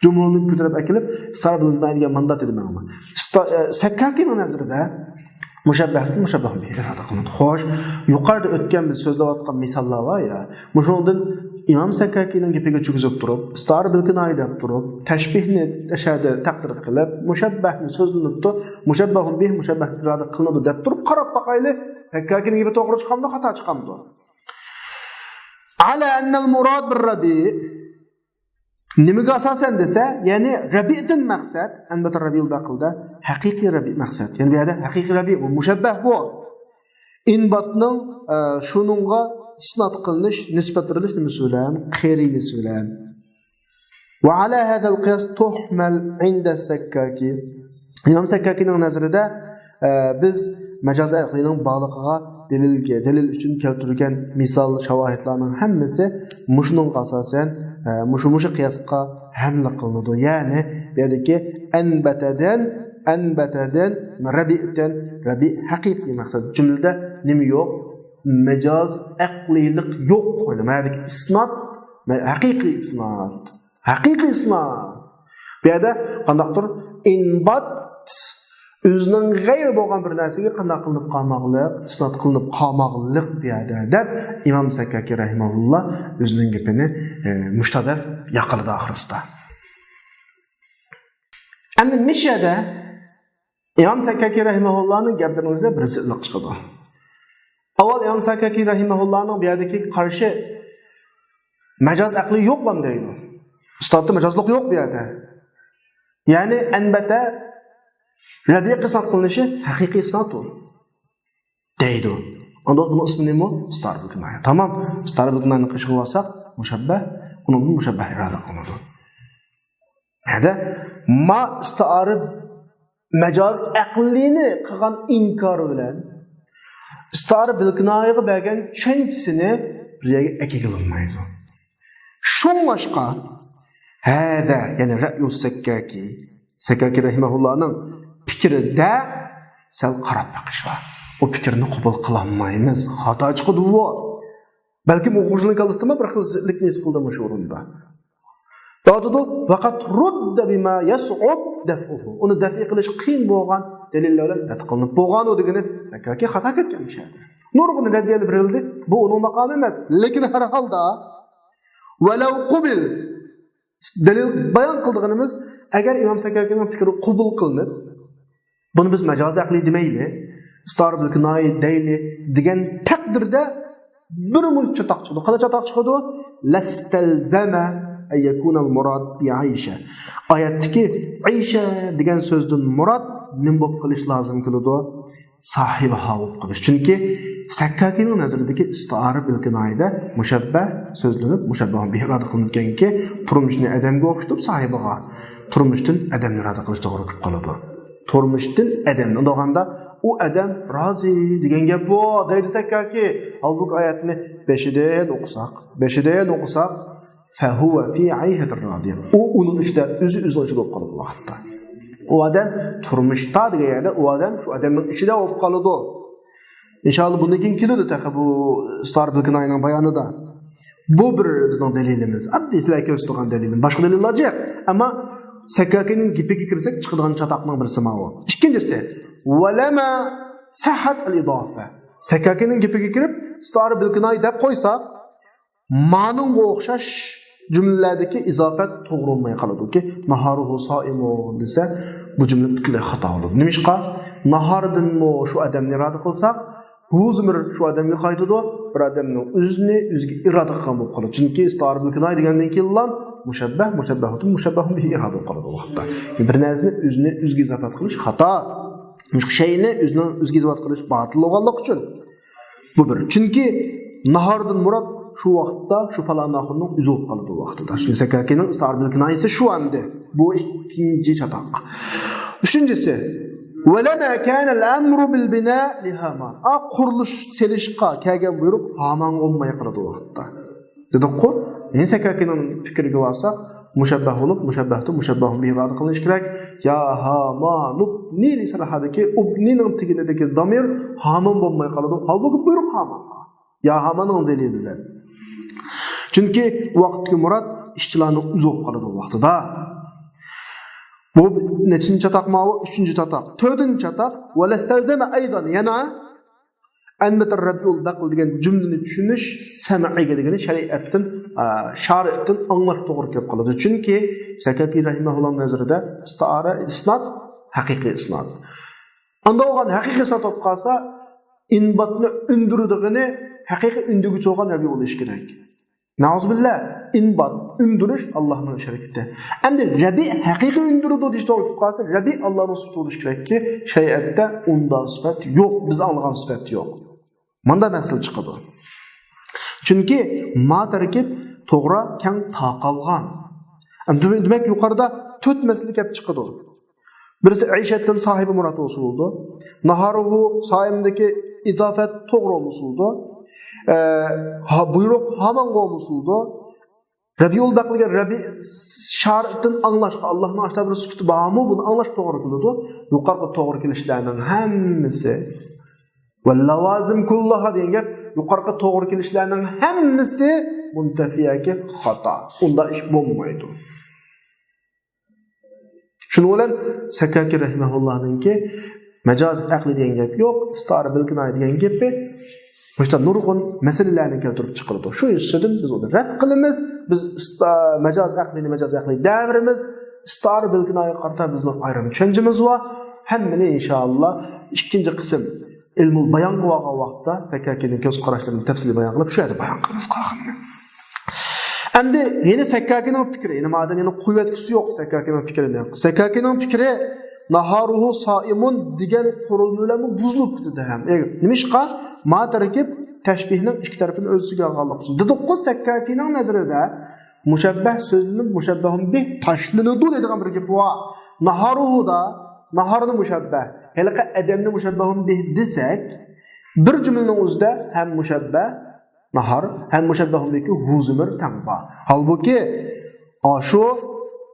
جۇمھۇرنى كۆتۈرۈپ ئەكېلىپ، ئىستارە بىل كىنايە دېگەن مانداق دېدى ماڭا. ئىستا-، ئە، سەككاكىنىڭ نەزىرىدە مۇشەببەھتىن مۇشەببەھۇن بىھى ئىرادە قىلىنىدۇ. خوش، يۇقىرىدا ئۆتكەن بىز سۆزلەۋاتقان مىساللار بار يا، مۇشۇنىڭدىن ئىمام سەككاكىنىڭ گېپىگە چۈشكۈزۈپ تۇرۇپ، ئىستارە بىل كىنايە دەپ تۇرۇپ، تەشبىھنى ئەشەدە تەقدىر قىلىپ، مۇشەببەھنى سۆزلىنىپتۇ، مۇشەببەھۇن بىھ، مۇشەببەھ ئىرادە قىلىنىدۇ دەپ تۇرۇپ، قاراپ باقايلى، سەككاكىنىڭ گېپى توغرا چىقامدۇ، خاتا چىقامدۇ؟ على أن المراد بالربيع. نېمىگە ئاساسەن دېسە، يەنى رەبىئدىن مەقسەت، ئەلۋەتتە رەبىئۇل بەقىلدە ھەقىقىي رەبىئ مەقسەت. يەنى بۇ يەردە ھەقىقىي رەبىئ بۇ، مۇشەببەھ بۇ. ئىنباتنىڭ، ئە، شۇنىڭغا ئىسناد قىلىنىش، نىسبەت بېرىلىش نېمىسى بىلەن؟ قېرىنىسى بىلەن. وعلى هذا القياس تحمل عند السكاكي. ئىمام سەككاكىنىڭ نەزىرىدە، ئە، بىز مەجاز ئەقلىينىڭ بارلىقىغا دەلىلگە، دەلىل ئۈچۈن كەلتۈرگەن مىسال، شاۋاھىدلارنىڭ ھەممىسى مۇشۇنىڭغا ئاساسەن، ئە، مۇشۇ، مۇشۇ قىياسقا ھەملە قىلىنىدۇ. يەنى بۇ يەردىكى ئەنبەتەدىن، ئەنبەتەدىن، رەبىئدىن، رەبىئ ھەقىقىي مەقسەت. جۈملىدە نېمە يوق؟ مەجاز ئەقلىيلىق يوق. مانا بۇ يەردىكى ئىسناد، ھەقىقىي ئىسناد. ھەقىقىي ئىسناد. بۇ يەردە قانداقتۇر ئىنبات ئۆزىنىڭ غەيرى بولغان بىر نەرسىگە قانداق قىلىنىپ قالماقلىق، ئىسناد قىلىنىپ قالماقلىق بۇ يەردە دەپ ئىمام سەككاكى رەھىمەھۇللا ئۆزىنىڭ گېپىنى، ئە، مۇشتەدەل ياقىلىدى ئاخىرسىدا. ئەمدى مۇشۇ يەردە ئىمام سەككاكى رەھىمەھۇللانىڭ گەپلىرىنىڭ ئۆزىدە بىر زىتلىق چىقىدۇ. ئاۋۋال ئىمام سەككاكى رەھىمەھۇللانىڭ بۇ يەردىكى قارىشى مەجاز ئەقلىي يوقلام دەيدۇ. ئىستىلاتتا مەجازلىق يوق بۇ يەردە. يەنى ئەنبەتە رەبىئگە ئىسناد قىلىنىشى ھەقىقىي ئىسناد ئۇ دەيدۇ. ئاندىن بۇنىڭ ئىسمى نېمە؟ ئىستارە بىل كىنايە. تامام. ئىستارە بىل كىنايەنىڭ قېشىغا بارساق، مۇشەببەھ، ئۇنىڭدىن مۇشەببەھ ئىرادە قىلىنىدۇ. ھەدە ما ئىستارە مەجاز ئەقلىينى قىلغان ئىنكار بىلەن ئىستارە بىل كىنايەگە بەرگەن چۈشەنچىسىنى بىر يەرگە ئەكىگىلىمايدۇ. شۇڭلاشقا ھەدە، يەنى رەيۇ سەككاكى، سەككاكى رەھىمەھۇللانىڭ پىكرىدە سەل قاراپ بېقىش بار. ئۇ پىكىرنى قوبۇل قىلالمايمىز. خاتا چىقىدۇ بۇ. بەلكىم ئوقۇغۇچىنىڭ كاللىسىدىمۇ بىر خىل زىتلىكنى ھېس قىلدى مۇشۇ ئورۇندا. ئاتىدۇ، ۋەقەد رۇددە بىما يەسئۇب دەفئۇھۇ. ئۇنى دەفئى قىلىش قىيىن بولغان دەلىللەر بىلەن رەت قىلىنىپ بولغان ئۇ دېگىنى سەككاكى خاتا كەتكەن مۇشۇ يەردە. نۇرغۇن رەددىيەلەر بېرىلدى. بۇ ئۇنىڭ ماقامى ئەمەس. لېكىن ھەر ھالدا ۋەلەۋ قۇبىل دەلىل بايان قىلىدىغىنىمىز، ئەگەر ئىمام سەككاكىنىڭ پىكرى قوبۇل قىلىنىپ، بۇنى بىز مەجازىي ئەقلىي دېمەيلى، ئىستارە بىل كىنايە دەيلى دېگەن تەقدىردە، بىر مۇنچە چاتاق چىقىدۇ. قانداق چاتاق چىقىدۇ؟ لەستەلزەمە ئەن يەكۇنەل مۇراد بى ئەيشە. ئايەتتىكى ئەيشە دېگەن سۆزدىن مۇراد نېمە بولۇپ قېلىش لازىم كېلىدۇ؟ ساھىبىھا بولۇپ قېلىش. چۈنكى سەككاكىنىڭ نەزىرىدىكى ئىستىئارە بىل كىنايىدە مۇشەببەھ سۆزلىنىپ، مۇشەببەھۇن بىھ ئىرادە قىلىنغانكى، تۇرمۇشنى ئادەمگە ئوخشىتىپ ساھىبىغا، تۇرمۇشتىن ئادەمنى ئىرادە قىلىش توغرا كېلىپ قالىدۇ. تۇرمۇشتىن ئادەمنى دېگەندە، ئۇ ئادەم رازى دېگەن گەپ بۇ، دەيدۇ سەككاكى. ھالبۇكى ئايەتنى بېشىدىن ئوقۇساق، بېشىدىن ئوقۇساق، فەھۇۋە فى ئەيشەتىر رادىيە. ئۇ ئۇنىڭ ئىچىدە، ئۆزى ئۆزىنىڭ ئىچىدە بولۇپ قالىدۇ ۋاقىتتا. ئۇ ئادەم تۇرمۇشتا دېگەن يەردە ئۇ ئادەم شۇ ئادەمنىڭ ئىچىدە بولۇپ قالىدۇ. ئىنشاللا بۇندىن كېيىن كېلىدۇ تېخى بۇ ئىستىئارە بىل كىنايىنىڭ بايانىدا. بۇ بىر بىزنىڭ دەلىلىمىز. ئاددىي سىلەرگە كۆرسىتىدىغان دەلىلىم. باشقا دەلىللەر جىق. ئەمما سەككاكىنىڭ گېپىگە كىرسەك، چىقىدىغان چاتاقنىڭ بىرسى ماۋۇ. ئىككىنچىسى، ۋەلەما سەھەت ئەل ئىدافە. سەككاكىنىڭ گېپىگە كىرىپ، ئىستىئارە بىل كىنايە دەپ قويساق، مانىڭغا ئوخشاش جۈملىلەردىكى ئىزافەت توغرا بولماي قالىدۇكى، ناھارۇھۇ سائىمۇن دېسە، بۇ جۈملە پۈتۈنلەي خاتا بولىدۇ. نېمىشقا؟ ناھاردىنمۇ شۇ ئادەمنى ئىرادە قىلساق، ھۇ زىمىر شۇ ئادەمگە قايتىدۇ، بىر ئادەمنىڭ ئۆزىنى ئۆزىگە ئىرادە قىلغان بولۇپ قالىدۇ. چۈنكى ئىستىئارە بىل كىنايە دېگەندىن كېيىنلا مۇشەببەھ، مۇشەببەھۇدىن، مۇشەببەھۇن بىھى ئىرادە بولۇپ قالىدۇ ئۇ ۋاقىتتا. بىر نەرسىنى ئۆزىنى ئۆزىگە ئىزافەت قىلىش خاتا. شەيئىنى ئۆزىنىڭ ئۆزىگە ئىزافەت قىلىش باتىل بولغانلىقى ئۈچۈن. بۇ بىر. چۈنكى ناھاردىن مۇراد شۇ ۋاقىتتا شۇ پالان ناھارنىڭ ئۆزى بولۇپ قالىدۇ ئۇ ۋاقتىدا. شۇ سەككاكىنىڭ ئىستىئارە بىل كىنايىسى شۇ ئەمدى. بۇ ئىككىنچى چاتاق. ئۈچىنچىسى، ۋەلەمە كانەل ئەمرۇ بىل بىنا لىھامان. ئا، قۇرۇلۇش سېلىشقا كەلگەن بۇيرۇق ھامانغا بولماي قالىدۇ ئۇ ۋاقىتتا. دېدۇققۇ، ئەمدى سەككاكىنىڭ پىكرىگە بارساق، مۇشەببەھ بولۇپ، مۇشەببەھتىن مۇشەببەھۇن بىھى ئىبارەت قىلىنىشى كېرەك. يا ھامان ابنى لى سەرھەدىكى ئابنىنىڭ تېگىنىدىكى دامىر ھامان بولماي قالىدۇ. ھالبۇكى بۇيرۇق ھامانغا. يا ھاماننىڭ دەلىلى بىلەن. چۈنكى ۋاقىتتىكى مۇراد ئىشچىلارنىڭ ئۆزى بولۇپ قالىدۇ ۋاقتىدا. بۇ نەچچىنچى چاتاق ماۋۇ؟ ئۈچىنچى چاتاق. تۆتىنچى چاتاق. ۋەلەستەلزەمە ئەيزەن، يەنە ئەنبەتەر رەبىئۇل بەقىل دېگەن جۈملىنى چۈشىنىش سەمئىگە دېگىنى شەرىئەتتىن، ئا، شارىئتتىن ئاڭلاش توغرا كېلىپ قالىدۇ. چۈنكى سەكەكى رەھىمەھۇللانىڭ نەزىرىدە ئىستىئارە، ئىسناد، ھەقىقىي ئىسناد. ئاندا بولغان ھەقىقىي ئىسناد بولۇپ قالسا، ئىنباتنى ئۈندۈرىدىغىنى ھەقىقىي ئۈندۈرگۈچى بولغان رەبىئۇل بولۇشى كېرەك. نەئۇزۇبىللا، ئىنبات، ئۈندۈرۈش ئاللانىڭ ئىش ھەرىكىتى. ئەمدى رەبىئ ھەقىقىي ئۈندۈرىدۇ دېيىش توغرا كېلىپ قالسا، رەبىئ ئاللانىڭ سۈپىتى بولۇشى كېرەككى، شەرىئەتتە ئۇنداق سۈپەت يوق، بىز ئاڭلىغان سۈپەت يوق. ماندا مەسىلە چىقىدۇ. چۈنكى ما تەركىب توغرا كەڭ تارقالغان. ئەمدى دېمەك، يۇقىرىدا تۆت مەسىلە كەپ چىقىدۇ. بىرسى ئەيشەتتىن ساھىبى مۇراد بولسا بولىدۇ. ناھارۇھۇ سائىمدىكى ئىزافەت توغرا بولسا بولىدۇ. ئە، ھا، بۇيرۇق ھامانغا بولسا بولىدۇ. رەبىئۇل بەقىلگە رەبىئ شارىئتتىن ئاڭلاشقا، ئاللانىڭ ئاشتا بىر سۈپىتى بارمۇ؟ بۇنى ئاڭلاش توغرا كېلىدۇ. يۇقىرىقى توغرا كېلىشلەرنىڭ ھەممىسى ۋەللەۋازىم كۇللۇھا دېگەن گەپ، يۇقىرىقى توغرا كېلىشلەرنىڭ ھەممىسى مۇنتەفى ياكى خاتا. ئۇنداق ئىش بولمايدۇ. شۇنىڭ بىلەن سەككاكى رەھىمەھۇللانىڭكى مەجازى ئەقلى دېگەن گەپ يوق، ئىستىئارە بىل كىنايە دېگەن گېپى مۇشۇنداق نۇرغۇن مەسىلىلەرنى كەلتۈرۈپ چىقىرىدۇ. شۇ يۈزىسىدىن بىز ئۇنى رەت قىلىمىز. بىز ئىستا-، مەجاز ئەقلىنى مەجاز ئەقلى دەۋېرىمىز. ئىستىئارە بىل كىنايەگە قارىتا بىزنىڭ ئايرىم چۈشەنچىمىز بار. ھەممىنى ئىنشائاللا ئىككىنچى قىسىم ئىلمۇل بايانغا بارغان ۋاقىتتا سەككاكىنىڭ كۆز قاراشلىرىنى تەپسىلىي بايان قىلىپ، شۇ يەردە بايان قىلىمىز قالغىنىنى. ئەمدى يەنە سەككاكىنىڭ پىكرى، يەنە مادەم يەنە قويۇۋەتكۈسى يوق سەككاكىنىڭ پىكرىنى. سەككاكىنىڭ پىكرى ناھارۇھۇ سائىمۇن دېگەن قۇرۇلما بىلەنمۇ بۇزۇلۇپ كېتىدۇ ھەم. ئە، نېمىشقا؟ ما تەركىب تەشبىھنىڭ ئىككى تەرىپىنى ئۆز ئىچىگە ئالغانلىقى ئۈچۈن. دېدۇققۇ، سەككاكىنىڭ نەزىرىدە مۇشەببەھ سۆزلىنىپ، مۇشەببەھۇن بىھ تاشلىنىدۇ دەيدىغان بىر گېپى بار. ناھارۇھۇدا، ناھارنى مۇشەببەھ، ھېلىقى ئادەمنى مۇشەببەھۇن بىھ دېسەك، بىر جۈملىنىڭ ئۆزىدە ھەم مۇشەببەھ، ناھار، ھەم مۇشەببەھۇن بىھكى ھۇ زىمىر تەڭ بار. ھالبۇكى، ئاشۇ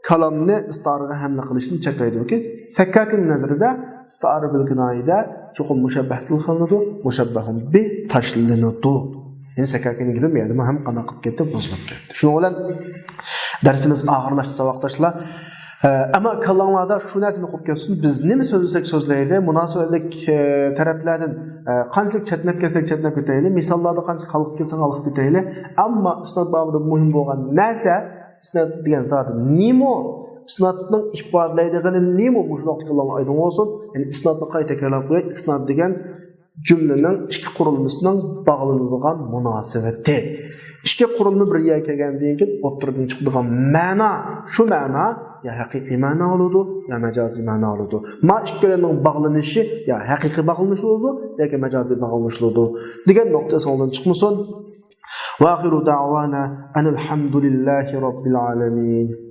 كالامنى ئىستىئارىغا ھەملە قىلىشتىن چەكلەيدۇكى، سەككاكىنىڭ نەزىرىدە ئىستىئارە بىل كىنايىدە چوقۇم مۇشەببەھ تىلغا ئېلىنىدۇ، مۇشەببەھۇن بىھ تاشلىنىدۇ. يەنى سەككاكىنىڭ گېپى بۇ يەردىمۇ ھەم قانداق قىلىپ كەتتى، بۇزۇلۇپ كەتتى. شۇنىڭ بىلەن دەرسىمىز ئاخىرلاشتى، ساۋاقداشلار. ئە، ئەمما كاللاڭلاردا شۇ نەرسىنى قويۇپ كەتسۇن، بىز نېمە سۆزلىسەك سۆزلەيلى، مۇناسىۋەتلىك، ئە، تەرەپلەردىن، ئە، قانچىلىك چەتنەپ كەتسەك چەتنەپ كېتەيلى، مىساللاردا قانچىلىك ھالقىپ كەتسەك ھالقىپ كېتەيلى، ئەمما ئىسناد بابىدا مۇھىم بولغان نەرسە، ئىسناد دېگەن زادى نېمە؟ ئىسنادنىڭ ئىپادىلەيدىغىنى نېمە؟ مۇشۇنداق كاللاڭلار ئايدىڭ بولسۇن. يەنى ئىسنادنى قايتا تەكرارلاپ قوياي. ئىسناد دېگەن جۈملىنىڭ ئىككى قۇرۇلمىسىنىڭ باغلىنىدىغان مۇناسىۋىتى. ئىككى قۇرۇلما بىر يەرگە كەلگەندىن كېيىن ئوتتۇرىدىن چىقىدىغان مەنا، شۇ مەنا يا ھەقىقىي مەنا بولىدۇ، يا مەجازىي مەنا بولىدۇ. ما ئىككىلىنىڭ باغلىنىشى يا ھەقىقىي باغلىنىش بولىدۇ، ياكى مەجازىي باغلىنىش بولىدۇ دېگەن نۇقتا ئېسىڭىزدىن چىقمىسۇن. وآخر دعوانا أن الحمد لله رب العالمين.